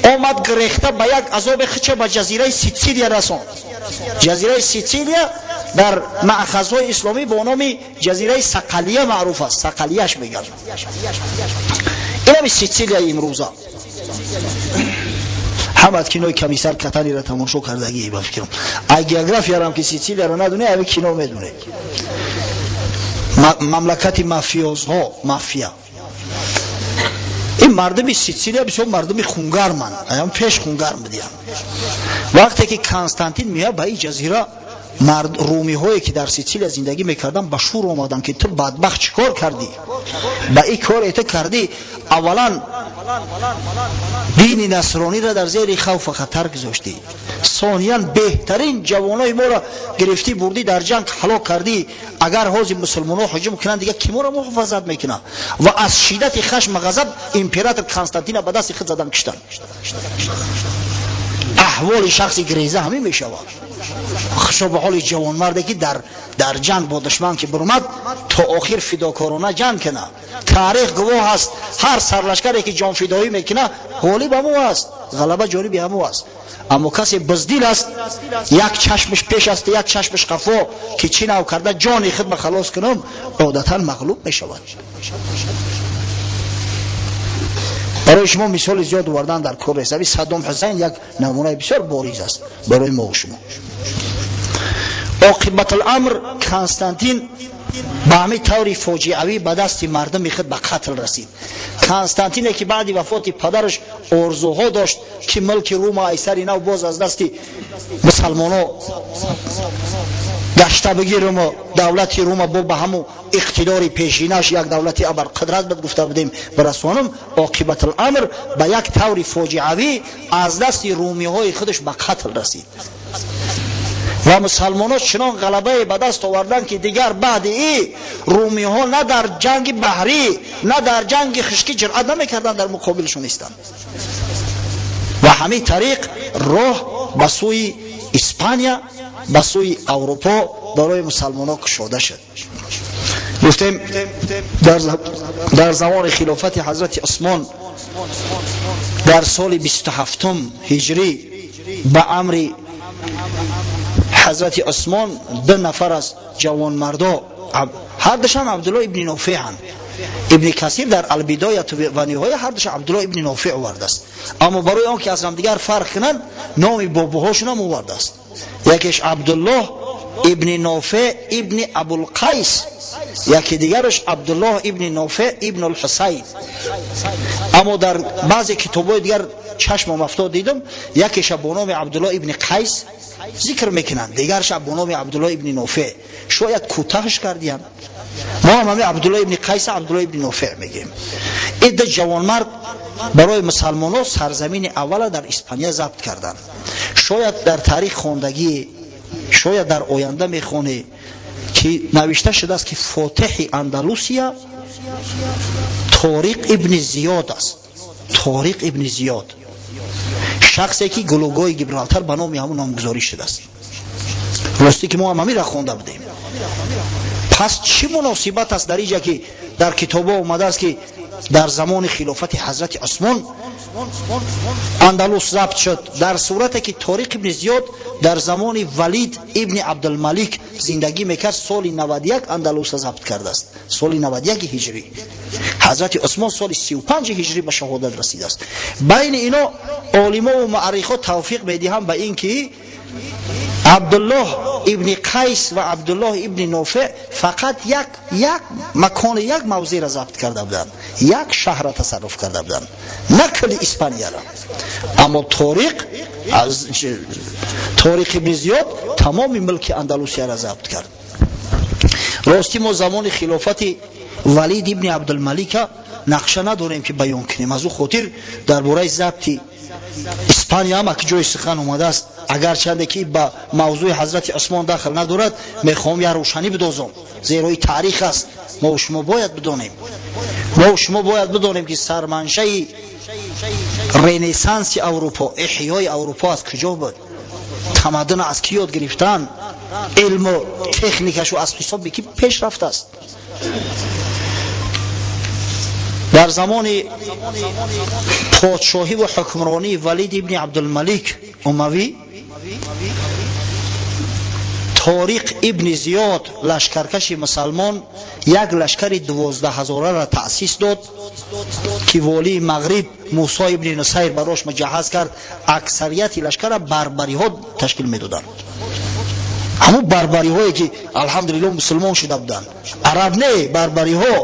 омад гирехта, ба як азоби хича ба ҷазираи Ситсилия расонд. Ҷазираи Ситсилия дар маъхазҳои исломӣ бо номи ҷазираи Сақалия маъруф аст, Сақалияш мегӯянд. Инами Ситсилияи имрӯза. Ҳамат кинои Комиссар Катаниро тамошо кардагӣ, ба фикрам. Ай географиярам ки Ситсилияро надоне, ами кино медоне. Мамлакати мафиозҳо, мафия. Ин мардуми Ситсилия бисёр мардуми хунгарманд, аям пеш хунгарм будиянд. Вақте ки Константин меяд ба ин ҷазира, румиҳое ки дар Ситсилия зиндагӣ мекарданд, ба шур омаданд, ки ту бадбахт чӣ кор кардӣ? Ба ин коре ту кардӣ, аввалан дини насрониро дар зери хавфу хатар гузоштӣ, сониян беҳтарин ҷавонои моро гирифтӣ, бурдӣ, дар ҷанг ҳалок кардӣ. Агар ҳозир мусулмонҳо ҳуҷум кунанд, дига ки моро муҳофазат мекунад? Ва аз шиддати хашм, ғазаб император Константина ба дасти худ задан киштанд. Аҳволи шахси гиреза ҳамин мешавад. Хушо ба ҳоли ҷавонмарде, ки дар ҷанг бо душман ки бурмад, то охир фидокорона ҷанг кунад. Таърих гувоҳ аст, ҳар сарлашкаре ки ҷонфидоӣ мекунад, ғолиб ҳамӯ аст, ғалаба ҷониби ҳамӯ аст. Аммо касе буздил аст, як чашмаш пеш аст, як чашмаш қафо, ки чӣ нав карда ҷони худма халос кунам, одатан мағлуб мешавад. Барои шумо мисоли зиёд овардан дар кор нест. Аби Саддом Ҳусайн як намунаи бисёр бориз аст барои мо шумо. Оқибатуламр Константин ба ҳамин таври фоҷиавӣ ба дасти мардуми худ ба қатл расид. Константине, ки баъди вафоти падараш орзуҳо дошт, ки мулки Рума айсари нав боз аз дасти мусалмоно гашта бигируму давлати Рума бо ба ҳамун иқтидори пешинаш, як давлати абарқудрат буд, гуфта будем, бирасонам, оқибатуламр ба як таври фоҷиавӣ аз дасти румиҳои худаш ба қатл расид. Ва мусалмонҳо чунон ғалабае ба даст оварданд, ки дигар баъди и румиҳо на дар ҷанги баҳрӣ, на дар ҷанги хушкӣ ҷуръат намекарданд дар муқобилшон истанд. Ва ҳамин тариқ роҳ ба сӯи Испания, ба сӯи Аврупо барои мусалмонҳо кушода шуд. Гуфтем, дар замони хилофати ҳазрати Усмон, дар соли 27-ум ҳиҷрӣ, ба амри ҳазрати Усмон ду нафар аз ҷавонмардо, ҳардушам Абдулло ибни Нофеъанд. Ибни Касир дар Албидояту ва Ниҳоя ҳардуша Абдулло ибни Нофеъ овардааст, аммо барои он ки аз ҳамдигар фарқ кунанд, номи бобоҳошунам овардааст. Якеш Абдуллоҳ ибни Нофеъ ибни Абулқайс, яке дигараш Абдуллоҳ ибни Нофеъ ибн Алҳусайн. Аммо дар баъзе китобҳои дигар чашмам афтод, дидам, якеша бо номи Абдуллоҳ ибни Қайс зикр мекунанд, дигарша бо номи Абдуллоҳ ибни Нофеъ. Шояд кӯтаҳш кардиянд, мо ҳам ҳами Абдуллоҳ ибни Қайса Абдуллоҳ ибни Нофеъ мегӯем. Ин ду ҷавонмард барои мусалмонҳо сарзамини аввала дар Испания забт карданд. Шояд дар таърих хондагӣ, шояд дар оянда мехонӣ, ки навишта шудааст, ки фотиҳи Андалусия Ториқ ибни Зиёд аст. Ториқ ибни Зиёд. Шахсе ки гулугоҳи Гибралтар ба номи ҳамун номгузорӣ шудааст. Ростӣ ки мо ҳам ҳаминро хонда будем. Пас чӣ муносибат аст дар инҷа, ки дар китобҳо омадааст, ки дар замони хилофати ҳазрати Усмон Андалус забт шуд, дар сурате ки Ториқ ибни Зиёд дар замони Валид ибни Абдулмалик зиндагӣ мекард, соли 91 Андалусро забт кардааст, соли 91 ҳиҷрӣ. Ҳазрати Усмон соли 35 ҳиҷрӣ ба шаҳодат расидааст. Байни ино олимову муаррихҳо тавфиқ медиҳанд ба ин ки Абдуллоҳ ибни Қайс ва Абдуллоҳ ибни Нофеъ фақат як макони, як мавзеъро забт карда буданд, як шаҳрро тасарруф карда буданд, на кулли Испанияро. Аммо Ториқ ибни Зиёд тамоми мулки Андалусияро забт кард. Ростӣ, мо замони хилофати Валид ибни Абдулмалика нақша надорем, ки баён кунем. Аз ӯ хотир дар бораи забти Испания ҳам ки ҷои сухан омадааст, агарчанде ки ба мавзӯи ҳазрати Усмон дахл надорад, мехоҳам як рӯшанӣ бидозам, зеро ин таърих аст. Мо шумо бояд бидонем, мо шумо бояд бидонем, ки сарманшаи Ренессанси Аврупо, эҳёи Аврупо аз куҷо буд, тамаддун аз кӣ ёд гирифтан, илму техникашу аз ҳисоби ки пеш рафтааст. Дар замони подшоҳӣ ва ҳукмронии Валид ибни Абдулмалик Умавӣ, Ториқ ибни Зиёд, лашкаркаши мусалмон, як лашкари 12 ҳазораро таъсис дод, ки волии Мағриб Мусо ибни Нусайр барош муҷаҳҳаз кард. Аксарияти лашкара барбариҳо ташкил медоданд, ҳамун барбариҳое ки, алҳамдулилло, мусулмон шуда буданд. Араб не, барбариҳо.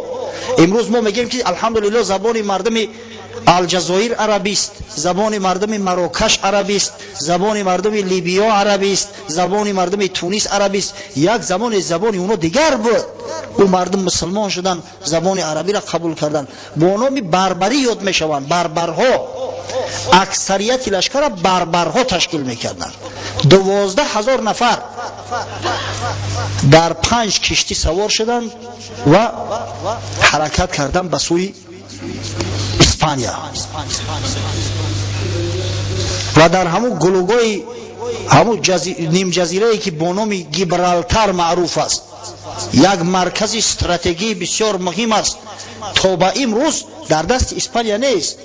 Имрӯз мо мегӯем, ки, алҳамдулилло, забони мардуми Алҷазоир арабист, забони мардуми Марокаш арабист, забони мардуми Либиё арабист, забони мардуми Тунис арабист. Як замоне забони оно дигар буд. Ӯ мардум мусулмон шуданд, забони арабиро қабул карданд, бо номи барбарӣ ёд мешаванд, барбарҳо. Аксарияти лашкара барбарҳо ташкил мекарданд. 12 ҳазор нафар дар панҷ киштӣ савор шуданд ва ҳаракат карданд ба сӯи Испания. Ва дар ҳамун гулугоҳи, ҳамун нимҷазирае, ки бо номи Гибралтар маъруф аст, як маркази стратегии бисёр муҳим аст, то ба имрӯз дар дасти Испания нест.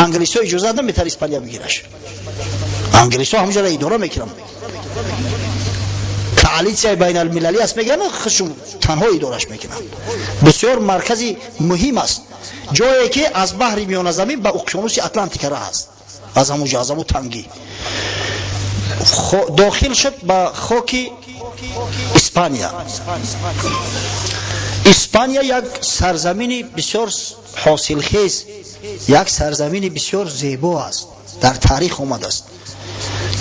Англисҳо иҷозат наметар Испания бигираш. Англисҳо ҳамунҷоро идора мекунанд. Коалитсияи байналмилалӣ аст мегӯянд, худшон танҳо идораш мекунанд. Бисёр маркази муҳим аст, ҷое ки аз баҳри Миёназамин ба уқёнуси Атлантика раҳ аст. Аз ҳамун ҷо, аз ҳамун тангӣ дохил шуд ба хоки Испания. Испания як сарзамини бисёр ҳосилхез, як сарзамини бисёр зебо аст. Дар таърих омадааст,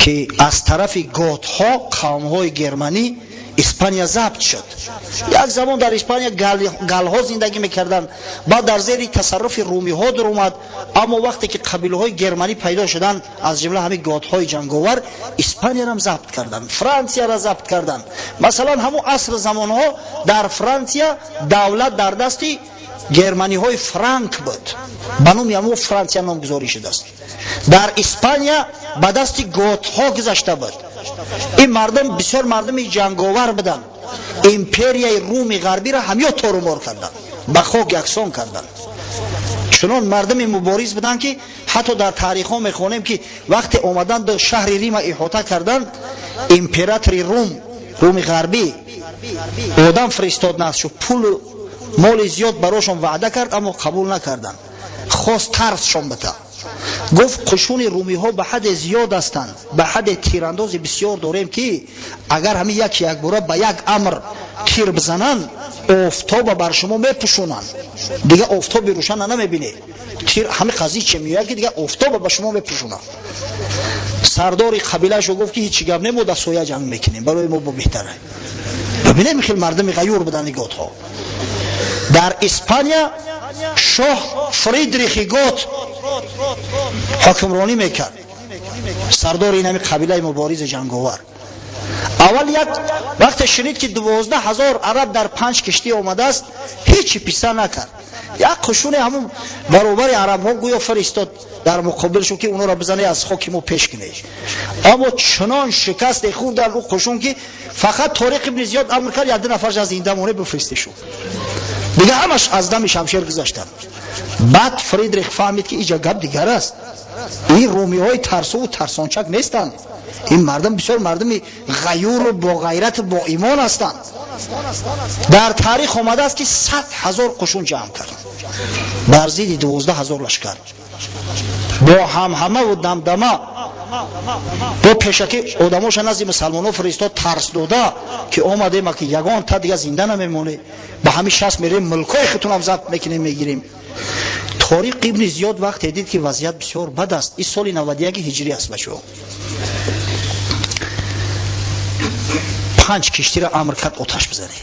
ки аз тарафи готҳо, қавмҳои германӣ, Испания забт шуд. Як замон дар Испания галҳо зиндагӣ мекарданд, баъд дар зери тасарруфи румиҳо даромад. Аммо вақте ки қабилаҳои германӣ пайдо шуданд, аз ҷумла ҳамин готҳои ҷанговар, Испаниярам забт карданд, Франсияро забт карданд. Масалан, ҳамун аср замонҳо дар Франсия давлат дар дасти германиҳои франк буд, ба номи ҳамун Франсия номгузорӣ шудааст. Дар Испания ба дасти готҳо гузашта буд. Ин мардум бисёр мардуми ҷанговар буданд. Империяи Руми Ғарбиро ҳамё торумор карданд, ба хок яксон карданд. Чунон мардуми мубориз буданд, ки ҳатто дар таърихҳо мехонем, ки вақте омаданд, шаҳри Рима иҳота карданд, императори Рум, Руми Ғарбӣ, одам фиристод наздшу, пулу моли зиёд барошон ваъда кард, аммо қабул накарданд. Хост тарсшон бита. Гуфт: «Қушуни румиҳо ба ҳадде зиёд ҳастанд, ба ҳадде тирандози бисёр дорем, ки агар ҳамин яки якбора ба як амр тир бизананд, офтоба бар шумо мепӯшонанд, дигар офтоби рӯшана намебинед. Тир ҳами қазӣ че меояд, ки дигар офтоба ба шумо мепӯшонанд». Сардори қабилаашо гуфт, ки ҳечи гап не, мо дар соя ҷанг мекунем, барои мо бо беҳтара. Бибинем, хел мардуми ғаюр буданд готҳо. Дар Испания шоҳ Фридрихи Гот ҳокимронӣ мекард, сардори ин ҳами қабилаи муборизи ҷанговар. Аввал як вақте шунид, ки 12 000 араб дар панҷ киштӣ омадааст, ҳечи писа накард. Як қушуне ҳамун баробари арабҳо гӯё фиристод дар муқобилшон, ки онҳоро бизане, аз хоки мо пеш кунед. Аммо чунон шикасте хӯрдан ӯ қушун, ки фақат Ториқ ибни Зиёд амр кард, як ду нафарш аз зинда моне бифиристешу, дига ҳамаш аз дами шамшер гузаштанд. Баъд Фридрих фаҳмид, ки иҷа гап дигар аст. Ин румиҳои тарсуву тарсончак нестанд, ин мардум бисёр мардуми ғаюру боғайрату боимон ҳастанд. Дар таърих омадааст, ки 100 000 қушун ҷамъ кард бар зидди 12 000 лашкар, бо ҳамҳамаву дамдама, бо пешакӣ одамоша назди мусалмонҳо фиристод, тарс дода, ки омадем, ки ягон та дига зинда намемонӣ, ба ҳамин шаст мерем, мулкҳои худтунам забт мекунем, мегирем. Ториқ ибни Зиёд вақте дид, ки вазъият бисёр бад аст, ин соли 91 ҳиҷрӣ аст, бачаҳо, панҷ киштиро амр кард оташ бизанед,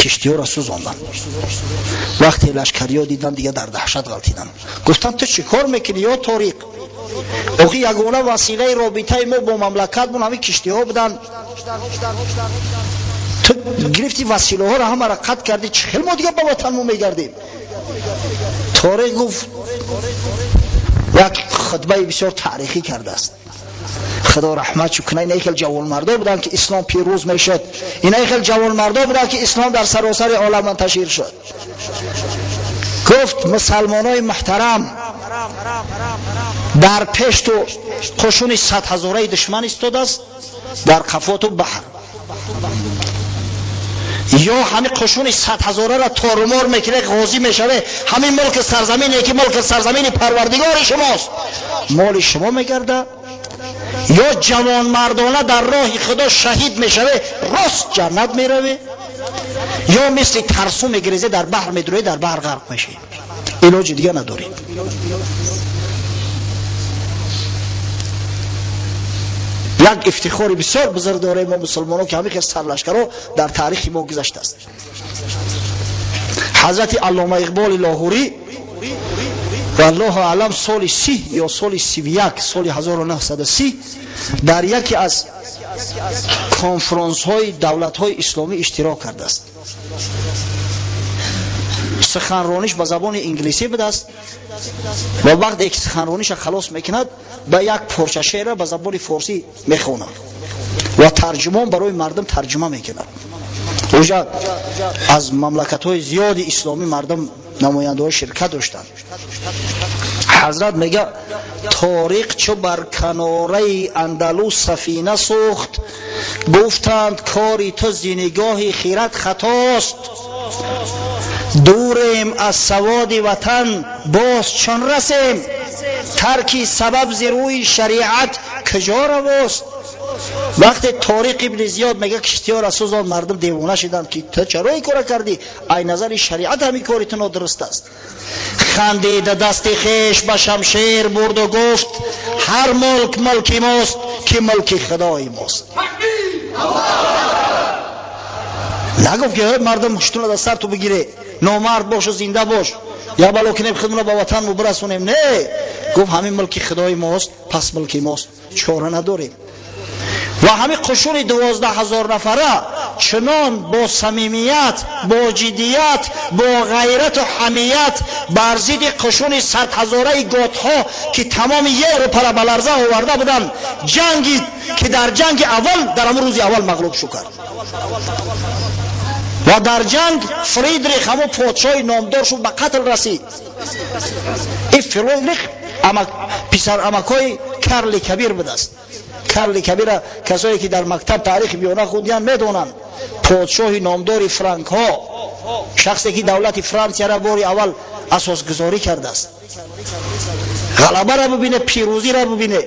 киштиҳоро сӯзонданд. Вақте лашкариҳо дидан, дига дар даҳшат ғалтиданд, гуфтанд: «Ту чӣ кор мекунӣ, ё Ториқ? Охи ягона василаи робитаи мо бо мамлакатмон ҳамин киштиҳо буданд. Ту гирифти, василаҳоро ҳамаро қатъ кардӣ, чӣ хел мо дига ба ватанмо мегардем?» Ториқ гуфт, як хутбаи бисёр таърихӣ кардааст, худо раҳмат кунад, инаи хел ҷавонмардо буданд, ки ислом пирӯз мешуд, инаи хел ҷавонмардо буданд, ки ислом дар саросари олам мунташир шуд. Гуфт: «Мусалмонои муҳтарам, дар пешту қушуни садҳазораи душман истодааст, дар қафоту баҳр. Ё ҳамин қушуни садҳазораро торумор мекунед, ғозӣ мешаве, ҳамин мулки сарзамине, ки мулки сарзамини Парвардигори шумост, моли шумо мегардад, ё ҷавонмардона дар роҳи Худо шаҳид мешаве, рост ҷаннат мераве, ё мисли тарсу мегирезе, дар баҳр медурӯе, дар баҳр ғарқ мешавӣ, илоҷи дига надорӣ». Як ифтихори бисёр бузург дорем мо мусулмонон, ки ҳамин хел сарлашкарҳо дар таърихи мо гузаштааст. Ҳазрати Аллома Иқболи Лоҳурӣ, валлоҳу аълам, соли 30 ё соли 31, соли 1930 дар яке аз конфронсҳои давлатҳои исломӣ иштирок кардааст. Суханрониш ба забони инглисӣ будааст ва вақте ки суханрониша халос мекунад, ба як порча шеъра ба забони форсӣ мехонад ва тарҷумон барои мардум тарҷума мекунад. Уҷа аз мамлакатҳои зиёди исломӣ мардум, намояндаҳо ширкат доштанд. Ҳазрат мега: «Ториқ чу бар канораи Андалус сафина сӯхт, гуфтанд: кори ту зи нигоҳи хират хатост. Дурем аз саводи ватан, боз чун расем, тарки сабаб зи рӯи шариат куҷо равост?» Вақте Ториқ ибни Зиёд мега киштиёра сӯзон, мардум девона шиданд, ки ту чаро ин кора кардӣ, ай назари шариат ҳамин кори ту нодуруст аст. Хандида дасти хеш ба шамшер бурду гуфт: «Ҳар мулк мулки мост, ки мулки Худои мост». Нагуфт, ки мардум, ҳуштуна дар сар ту бигире, номард бошу, зинда бош, я бало кинем, худмона ба ватанмо бирасонем. Не, гуфт: «Ҳамин мулки Худои мост, пас мулки мост, чора надорем». Ва ҳамин қушуни 12 000 нафара чунон бо самимият, бо ҷиддият, бо ғайрату ҳамият бар зидди қушуни садҳазораи готҳо, ки тамоми Европаро ба ларза оварда буданд, ҷангид, ки дар ҷанги аввал, дар ҳамон рӯзи аввал мағлуб шу кард. Ва дар ҷанг Фридрих, ҳамон подшоҳи номдор шуд, ба қатл расид. Ин Фридрих писар амакҳои Карли Кабир будааст. Карли Кабира касое ки дар мактаб таърихи миёна хундиянд, медонанд, подшоҳи номдори франкҳо, шахсе ки давлати Франсияро бори аввал асосгузорӣ кардааст. Ғалабаро бубине, пирӯзиро бубине.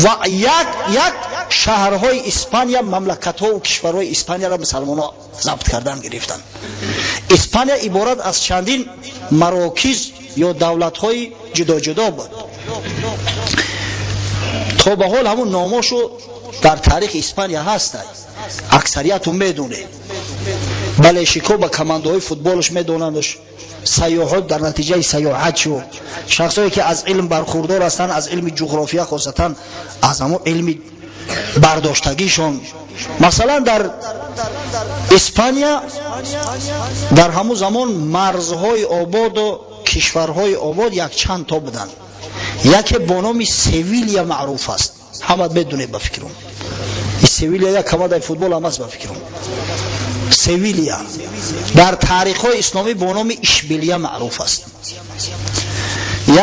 Ва як як шаҳрҳои Испания, мамлакатҳову кишварҳои Испанияро мусалмонҳо забт кардан гирифтанд. Испания иборат аз чандин марокиз ё давлатҳои ҷудоҷудо буд. То ба ҳол ҳамун номошу дар таърихи Испания ҳастад, аксарияту медонед. Балешико ба командаҳои футболаш медонандш, сайёҳот дар натиҷаи сайёҳат шуд. Шахсое ки аз илм бархурдор ҳастанд, аз илми ҷуғрофия, хосатан аз ҳамон илми бардоштагишон. Масалан, дар Испания дар ҳамун замон марзҳои ободу кишварҳои обод якчанд то буданд. Яке бо номи Севилия маъруф аст, ҳама медонед ба фикрам. Севилия як командаи футбол ҳам аст ба фикрам. Севилия дар таърихҳои исломӣ бо номи Ишбилия маъруф аст.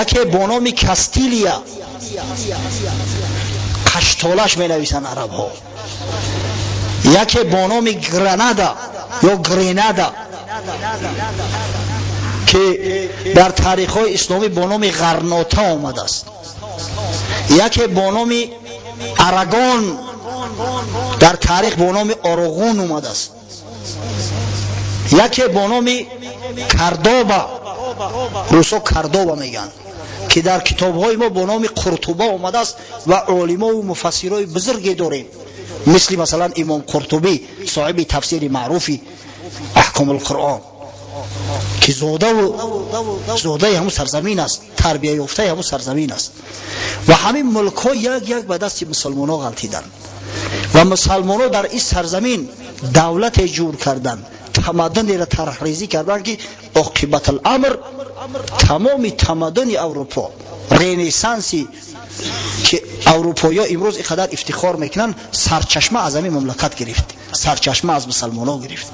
Яке бо номи Кастилия, қаштолаш менависанд арабҳо. Яке бо номи Гранада ё Гренада, ки дар таърихҳои исломӣ бо номи Ғарнота омадааст. Яке бо номи Арагон, дар таърих бо номи Ороғун омадааст. Яке бо номи Кардоба, русо Кардоба мегӯянд, ки дар китобҳои мо бо номи Қуртуба омадааст ва олимову муфассирои бузурге дорем, мисли масалан имом Қуртубӣ, соҳиби тафсири маъруфи Аҳкомулқуръон, ки зодаи ҳамун сарзамин аст, тарбияёфтаи ҳамун сарзамин аст. Ва ҳамин мулкҳо як як ба дасти мусулмонҳо ғалтиданд ва мусалмонҳо дар ин сарзамин давлате ҷур карданд, тамаддунеро тарҳрезӣ карданд, ки оқибатуламр тамоми тамаддуни Аврупо, ренессанси ки аврупоиё имрӯз ин қадар ифтихор мекунанд, сарчашма аз ҳамин мамлакат гирифт, сарчашма аз мусалмонҳо гирифт.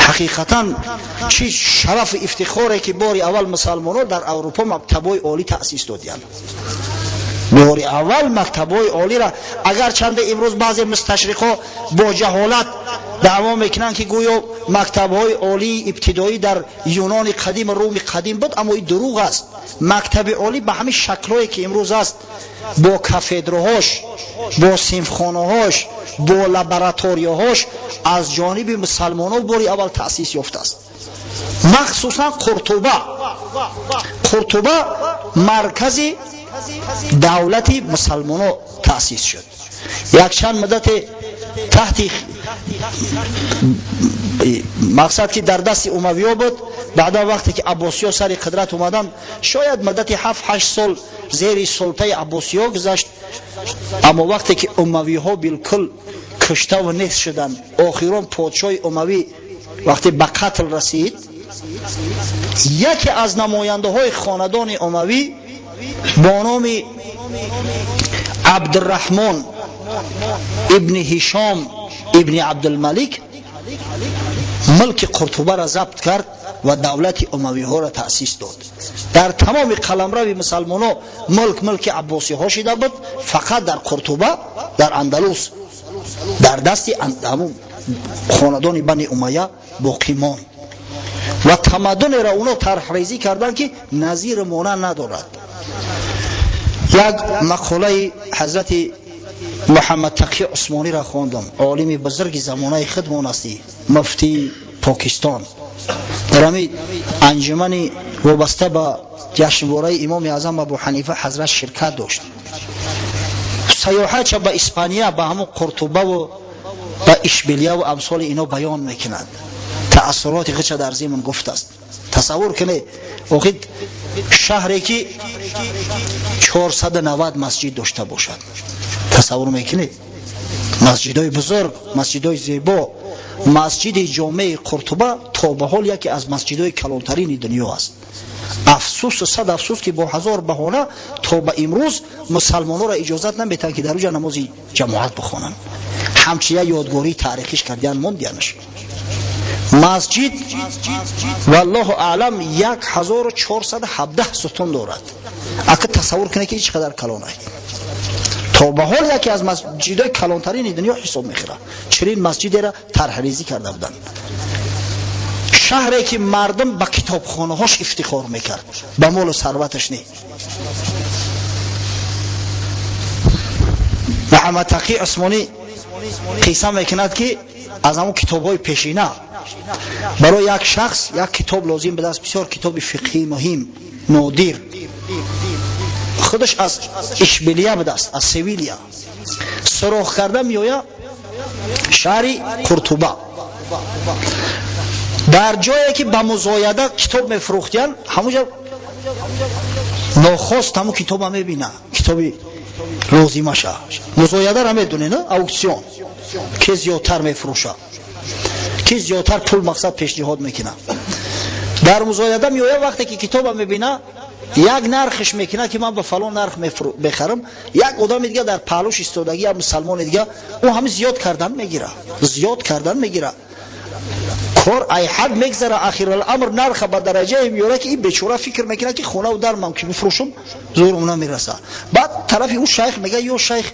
Ҳақиқатан чӣ шарафу ифтихоре, ки бори аввал мусалмонҳо дар Аврупо мактабҳои олӣ таъсис додиянд. Бори аввал мактабҳои олиро, агарчанде имрӯз баъзе мусташриқҳо бо ҷаҳолат даъво мекунанд, ки гӯё мактабҳои олии ибтидоӣ дар Юнони қадим, Руми қадим буд, аммо ин дурӯғ аст. Мактаби олӣ ба ҳамин шаклҳое ки имрӯз аст, бо кафедраҳош, бо синфхонаҳош, бо лабораторияҳош, аз ҷониби мусалмонҳо бори аввал таъсис ёфтааст. Махсусан Қуртуба. Қуртуба маркази давлати мусалмонҳо таъсис шуд. Якчанд муддате таҳти мақсад, ки дар дасти умавиё буд. Баъдан вақте ки аббосиё сари қудрат омаданд, шояд муддати 7-8 сол зери султаи аббосиё гузашт. Аммо вақте ки умавиҳо билкул куштаву нест шуданд, охирон подшоҳи умавӣ вақте ба қатл расид, яке аз намояндаҳои хонадони умавӣ бо номи Абдураҳмон ибни Ҳишом ибни Абдулмалик мулки Қуртубаро забт кард ва давлати умавиҳоро таъсис дод. Дар тамоми қаламрави мусалмонҳо мулк мулки аббосиҳо шида буд, фақат дар Қуртуба, дар Андалус, дар дасти ҳамун хонадони Бани Умая боқӣ монд ва тамаддунеро оно тарҳрезӣ карданд, ки назири монанд надорад. Як мақолаи ҳазрати Муҳаммад Тақи Усмониро хондам, олими бузурги замонаи худмон астӣ, муфтии Покистон. Дар ҳамин анҷумани вобаста ба ҷашнвораи имоми аъзам Абу Ҳанифа ҳазрат ширкат дошт. Саёҳатша ба Испания, ба ҳамун Қуртубаву ба Ишбилияву амсоли ино баён мекунад. Таассуроти худша дар зимн гуфтааст. Тасаввур кунед, охир шаҳре ки 490 масҷид дошта бошад, тасаввур мекунед, масҷидҳои бузург, масҷидҳои зебо. Масҷиди ҷомеи Қуртуба то ба ҳол яке аз масҷидҳои калонтарини дунё аст. Афсӯсу сад афсӯс, ки бо ҳазор баҳона то ба имрӯз мусалмонҳоро иҷозат наметаҳанд, ки дар уҷа намози ҷамоат бихонанд. Ҳамчун як ёдгории таърихиш кардиян, мондиянаш. Масҷид, валлоҳу аълам, 1417 сутун дорад. Ака, тасаввур кунед, ки чӣ қадар калонай. То ба ҳол яке аз масҷидҳои калонтарини дунё ҳисоб мехӯрад. Чунин масҷидеро тарҳрезӣ карда буданд. Шаҳре ки мардум ба китобхонаҳош ифтихор мекард, ба молу сарваташ не. Муҳаммад Тақӣ Усмонӣ қисса мекунад, ки аз ҳамон китобҳои пешина барои як шахс як китоб лозим будааст, бисёр китоби фиқҳии муҳим, нодир. Худаш аз Ишбилия будааст, аз Севилия суроғ карда меояд шаҳри Қуртуба. Дар ҷое ки ба музояда китоб мефурӯхтиянд, ҳамунҷа нохост ҳамун китоба мебина, китоби Лозимаша музоядаро медонед, аукцион, ки зиёдтар мефурӯша, ки зиёдтар пул мақсад пешниҳод мекунад. Дар музояда меояд, вақте ки китоба мебина, як нархш мекунад, ки ман ба фалон нарх мехарам. Як одами дига дар паҳлӯш истодагӣ, як мусалмони дига, ӯ ҳами зиёд кардан мегира, зиёд кардан мегира. Кор ай ҳад мегзара. Ахируламр нарха ба дараҷае меёра, ки ин бечора фикр мекунад, ки хонаву дармам ки бифурӯшам, зӯрум намераса. Баъд тарафи ӯ шайх мега: «Ё шайх,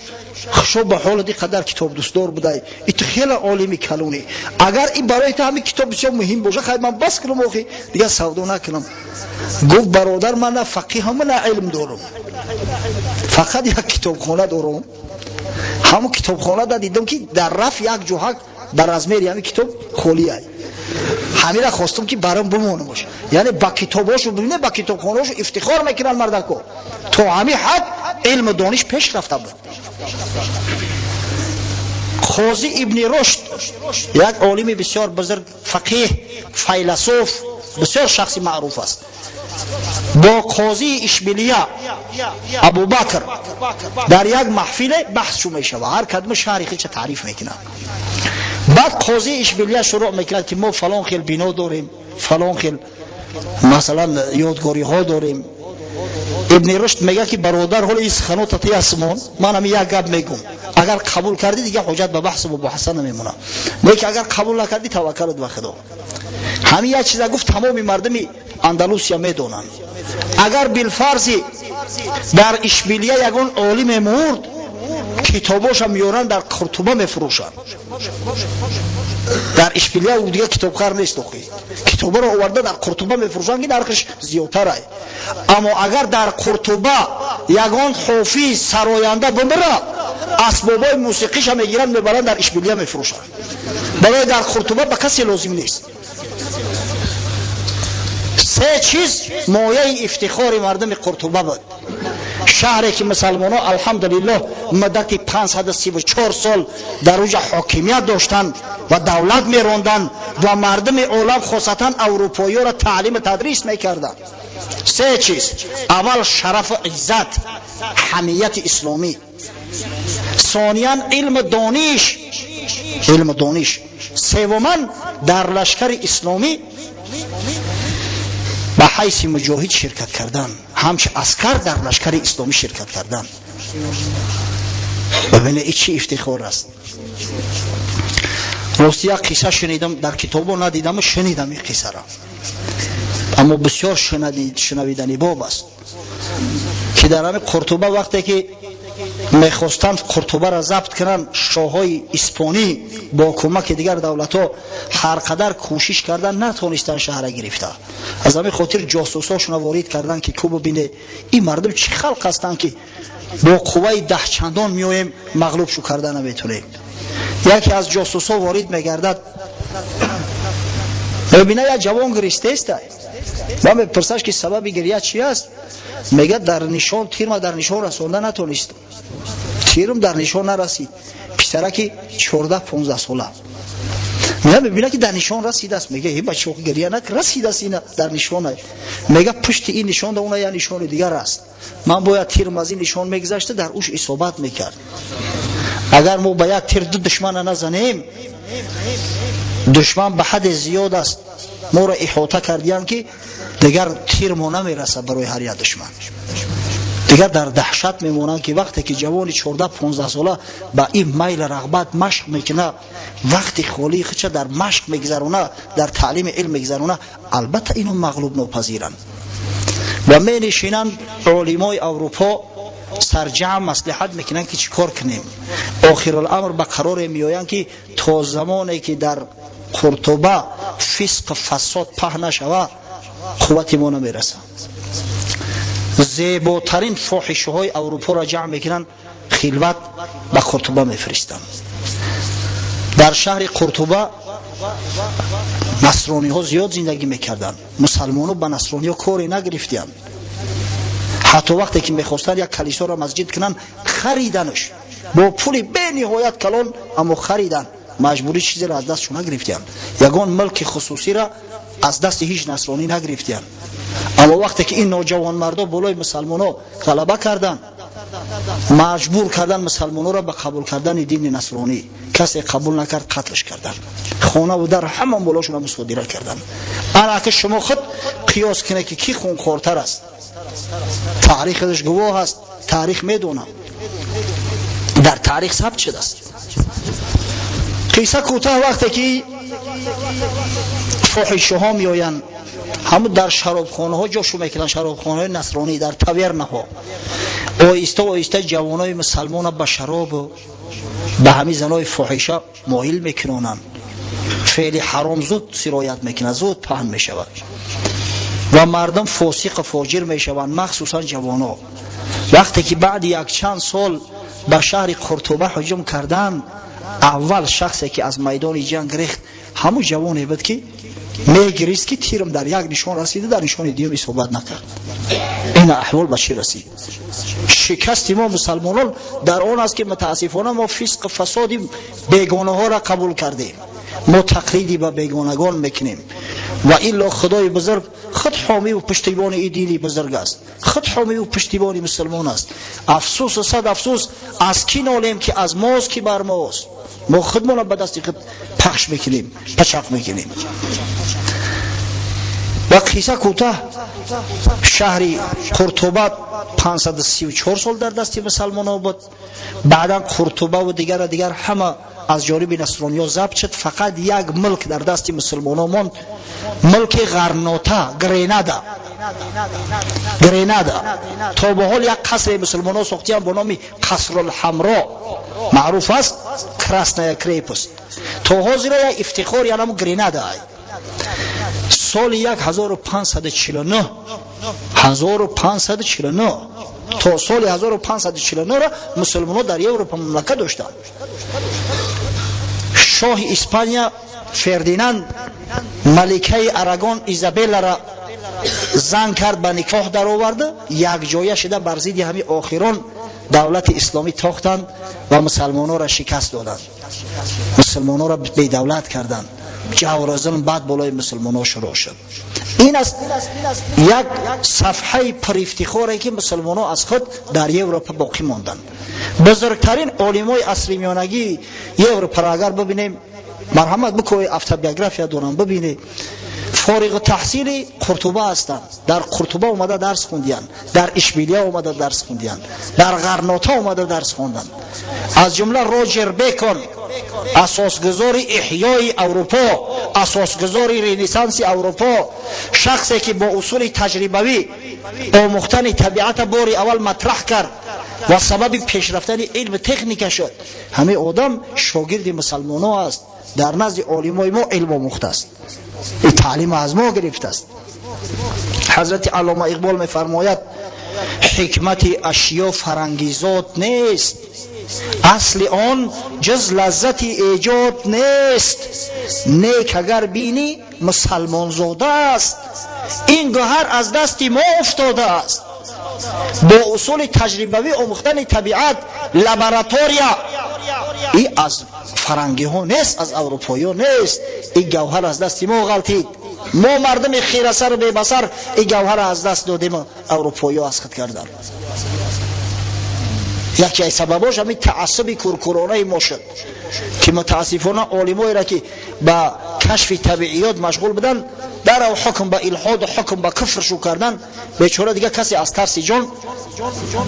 хушо ба ҳолат, ин қадар китобдӯстдор будай, иту хеле олими калонӣ. Агар ин барои ту ҳамин китоб бисёр муҳим боша, хай, ман бас кунам, охи дигар савдо накунам». Гуфт: «Бародар, ман на фақиҳам, на илм дорам, фақат як китобхона дорам. Ҳамон китобхона да дидам, ки дар раф як ҷоҳак ба размери ҳамин китоб холиай, ҳамира хостам, ки барам бимонамош». Яъне ба китобҳошу бибине, ба китобхонаҳошу ифтихор мекунанд мардако. То ҳамин ҳад илму дониш пеш рафта буд. Қози Ибни Рушд, як олими бисёр бузург, фақеҳ, файласуф, бисёр шахси маъруф аст, бо қозии Ишбилия Абубакр дар як маҳфиле баҳс шу мешава. Ҳар кадми шаҳри хича таъриф мекунад. Баъд қозии Ишбилия шурӯъ мекунад, ки мо фалон хел бино дорем, фалон хел, масалан, ёдгориҳо дорем. Ибни Рушд мега, ки бародар, ҳоли ин суханота ти асмон, ман ҳами як гап мегум, агар қабул кардӣ, дига ҳоҷат ба баҳсу мубоҳаса намемонам, лекин агар қабул накардӣ, таваккалут ба Худо. Ҳамин як чиза гуфт, тамоми мардуми Андалусия медонанд: агар билфарзи дар Ишбилия ягон олиме мурд, китобоша меёранд, дар Қуртуба мефурӯшанд. Дар Ишбилия дига китобхар нест охи. Китобаро оварда, дар Қуртуба мефурӯшанд, ки нархш зиёдтарай. Аммо агар дар Қуртуба ягон ҳофиз, сароянда бимира, асбобҳои мусиқиша мегиранд, мебаранд, дар Ишбилия мефурӯшанд. Барои дар Қуртуба ба касе лозим нест. Се чиз мояи ифтихори мардуми Қуртуба буд, шаҳре ки мусалмонҳо, алҳамдулиллоҳ, муддати 534 сол дар уҷа ҳокимият доштанд ва давлат меронданд ва мардуми олам, хосатан аврупоиёро таълиму тадрис мекарданд. Се чиз: аввал, шарафу иззат, ҳамияти исломӣ; сониян, илму дониш, илму дониш; севуман, дар лашкари исломӣ ба ҳайси муҷоҳид ширкат кардан, ҳамчи аскар дар лашкари исломӣ ширкат кардан. Бибине, и чӣ ифтихор аст! Рости, як қисса шунидам, дар китобо надидаму шунидам ин қиссаро, аммо бисёр шунавидани боб аст, ки дар ҳамин Қуртуба, вақте ки мехостанд Қуртубаро забт кунанд, шоҳҳои испонӣ бо кӯмаки дигар давлатҳо ҳар қадар кӯшиш кардан, натонистанд шаҳра гирифта. Аз ҳамин хотир ҷосусҳошона ворид карданд, ки ку бибине, ин мардум чӣ халқ ҳастанд, ки бо қувваи даҳчандон меоем, мағлуб шу карда наметонем. Яке аз ҷосусҳо ворид мегардад, мебина, як ҷавон гиристеста. Ба мепурсаш, ки сабаби гиря чи аст? Мега: «Дар нишон тирма дар нишон расонда натонистам, тирм дар нишон нарасид». Писараки 14-15 сола мега, мебина, ки дар нишон расидааст. Мега: «Э, бачо, гиря нак, расидааст, ина дар нишона». Мега: «Пушти ин нишон да уна як нишони дигар аст, ман бояд тирм аз ин нишон мегузашта, дар уш исобат мекард. Агар мо ба як тир ду душмана назанем, душман ба ҳадде зиёд аст, моро иҳота кардиянд, ки дигар тир мо намерасад барои ҳар як душман». Дигар дар даҳшат мемонанд, ки вақте ки ҷавони 14-15 сола ба ин майл рағбат машқ мекуна, вақти холии худша дар машқ мегузарона, дар таълими илм мегузарона, албатта ино мағлуб нопазиранд. Ва менишинанд олимои Аврупо, сарҷамъ маслиҳат мекунанд, ки чӣ кор кунем. Охируламр ба қароре меоянд, ки то замоне ки дар Қуртуба фисқ, фасод паҳн нашава, қуввати мо намерасад. Зеботарин фоҳишаҳои Аврупоро ҷамъ мекунанд, хилват ба Қуртуба мефиристанд. Дар шаҳри Қуртуба насрониҳо зиёд зиндагӣ мекарданд. Мусалмонҳо ба насрониҳо коре нагирифтиянд. Ҳатто вақте ки мехостанд як калисоро масҷид кунанд, хариданаш бо пули бениҳоят калон, аммо харидан, маҷбурӣ чизеро аз дастшон нагирифтиянд, ягон мулки хусусиро аз дасти ҳеҷ насронӣ нагирифтиянд. Аммо вақте ки ин ноҷавонмардо болои мусалмонҳо ғалаба карданд. Маҷбур кардан мусалмонҳоро ба қабул кардани дини насронӣ. Касе қабул накард, қатлш кардан, хона ва дар ҳама молошонро мусодира кардан. Ана ки шумо худ қиёс кунед, ки кӣ хунхортар аст. Таърихаш гувоҳ аст, таърих медонам, дар таърих сабт шудааст. Қисса кӯтоҳ, вақте ки фоҳишаҳо меоянд, ҳамун дар шаробхонаҳо ҷошу мекунанд, шаробхонаҳои насронӣ, дар тавернаҳо, оҳиста оҳиста ҷавонои мусалмона ба шаробу ба ҳамин занои фоҳиша моил мекунонанд. Феъли ҳаром зуд сироят мекунад, зуд паҳн мешавад ва мардум фосиқу фоҷир мешаванд, махсусан ҷавоно. Вақте ки баъди якчанд сол ба шаҳри Қуртуба ҳуҷум карданд, аввал шахсе ки аз майдони ҷанг рехт, ҳамун ҷавоне буд, ки мегирист, ки тирам дар як нишон расида, дар нишони дуюм исобат накард. Ин аҳвол ба чӣ расид? Шикасти мо мусалмонон дар он аст, ки мутаассифона мо фисқу фасоди бегонаҳоро қабул кардем, мо тақлиди ба бегонагон мекунем. Ва илло Худои бузург худ ҳомиву пуштибони и дини бузург аст, худ ҳомиву пуштибони мусулмон аст. Афсӯсу сад афсӯс, аз кӣ нолем, ки аз мост, ки бар мост? Мо худмонро ба дасти худ пахш мекунем, пачақ мекунем. Ва қисса кӯтоҳ, шаҳри Қуртуба 534 сол дар дасти мусалмонҳо буд. Баъдан Қуртубаву дигара дигар ҳама аз ҷониби насрониё забт шуд. Фақат як мулк дар дасти мусулмонҳо монд, мулки Ғарнота, Гренада. Гренада то ба ҳол як қасре мусулмонҳо сохтиян, бо номи Қасрулҳамро маъруф аст, Красная крепость. То ҳозира як ифтихори анаму Гренада. Соли 1549, 1549, то соли 1549 мусулмонҳо дар Европа мамлакат доштанд. Шоҳи Испания Фердинанд маликаи Арагон Изабеллара зан кард, ба никоҳ дароварда, якҷоя шуда бар зидди ҳамин охирон давлати исломӣ тохтанд ва мусалмонҳоро шикаст доданд, мусулмонҳоро бедавлат карданд. Ҷавру зулм баъд болои мусулмонҳо шурӯъ шуд. Ин аст як сафҳаи пурифтихоре, ки мусулмонҳо аз худ дар Европа боқӣ монданд. Бузургтарин олимои асри миёнагии Европаро агар бибинем, марҳамат бикӯи, автобиография дорам, бибинед, фориғу таҳсили Қуртуба ҳастанд. Дар Қуртуба омада дарс хондиянд, дар Ишбилия омада дарс хондиянд, дар Ғарнота омада дарс хонданд. Аз ҷумла Роҷер Бекон, асосгузори эҳёи Аврупо, асосгузори Ренессанси Аврупо, шахсе ки бо усули таҷрибавӣ омӯхтани табиата бори аввал матраҳ кард ва сабаби пешрафтани илми техника шуд, ҳамин одам шогирди мусалмонҳо аст, дар назди олимои мо илм омӯхтааст, таълим аз мо гирифтааст. Ҳазрати Аллома Иқбол мефармояд: «Ҳикмати ашё фарангизод нест, асли он ҷуз лаззати эҷод нест. Нек агар бинӣ, мусалмонзода аст, ин гӯҳар аз дасти мо уфтодааст». Бо усули таҷрибавӣ омӯхтани табиат, лаборатория, и аз фарангиҳо нест, аз аврупоиҳо нест. Ин гавҳар аз дасти мо ғалтид. Мо мардуми хирасару бебасар ин гавҳарро аз даст додем, аврупоиҳо аз худ карданд. Яке аз сабабош ҳамин таассуби куркуронаи мо шуд, ки мутаассифона олимоеро, ки ба кашфи табииёт машғул буданд, дарав ҳукм ба илҳоду ҳукм ба куфр шу кардан. Бечора, дигар касе аз тарси ҷон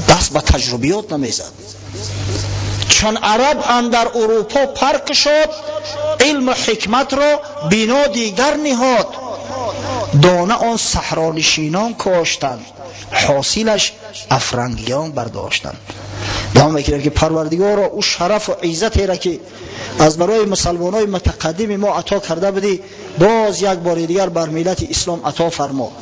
даст ба таҷрубиёт намезад. Чун араб андар Урупо парк шуд, илму ҳикматро бино дигар ниҳод. Дона он саҳронишинон коштанд, ҳосилаш афрангиён бардоштанд. Дуо мекунем, ки Парвардигоро, ӯ шарафу иззатеро, ки аз барои мусалмонои мутақаддими мо ато карда будӣ, боз як бори дигар бар миллати ислом ато фармо.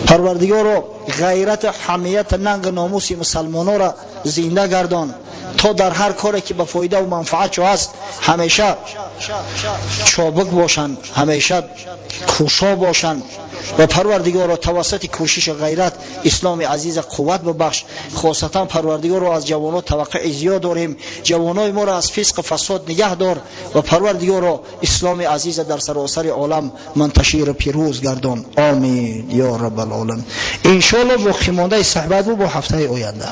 Парвардигоро, ғайрату ҳамияту нангу номуси мусалмононро зинда гардон, то дар ҳар коре, ки ба фоидаву манфаат чо ҳаст, ҳамеша чобук бошанд, ҳамеша кӯшо бошанд. Ва Парвардигоро, тавассути кӯшишу ғайрат исломи азиза қувват бибахш. Хосатан, Парвардигоро, аз ҷавонҳо таваққуи зиёд дорем, ҷавонои моро аз фисқу фасод нигаҳ дор. Ва Парвардигоро, исломи азиза дар саросари олам мунташиру пирӯз гардон. Омин ё раббалоламин. Иншоалло, боқимондаи суҳбат бу бо ҳафтаи оянда.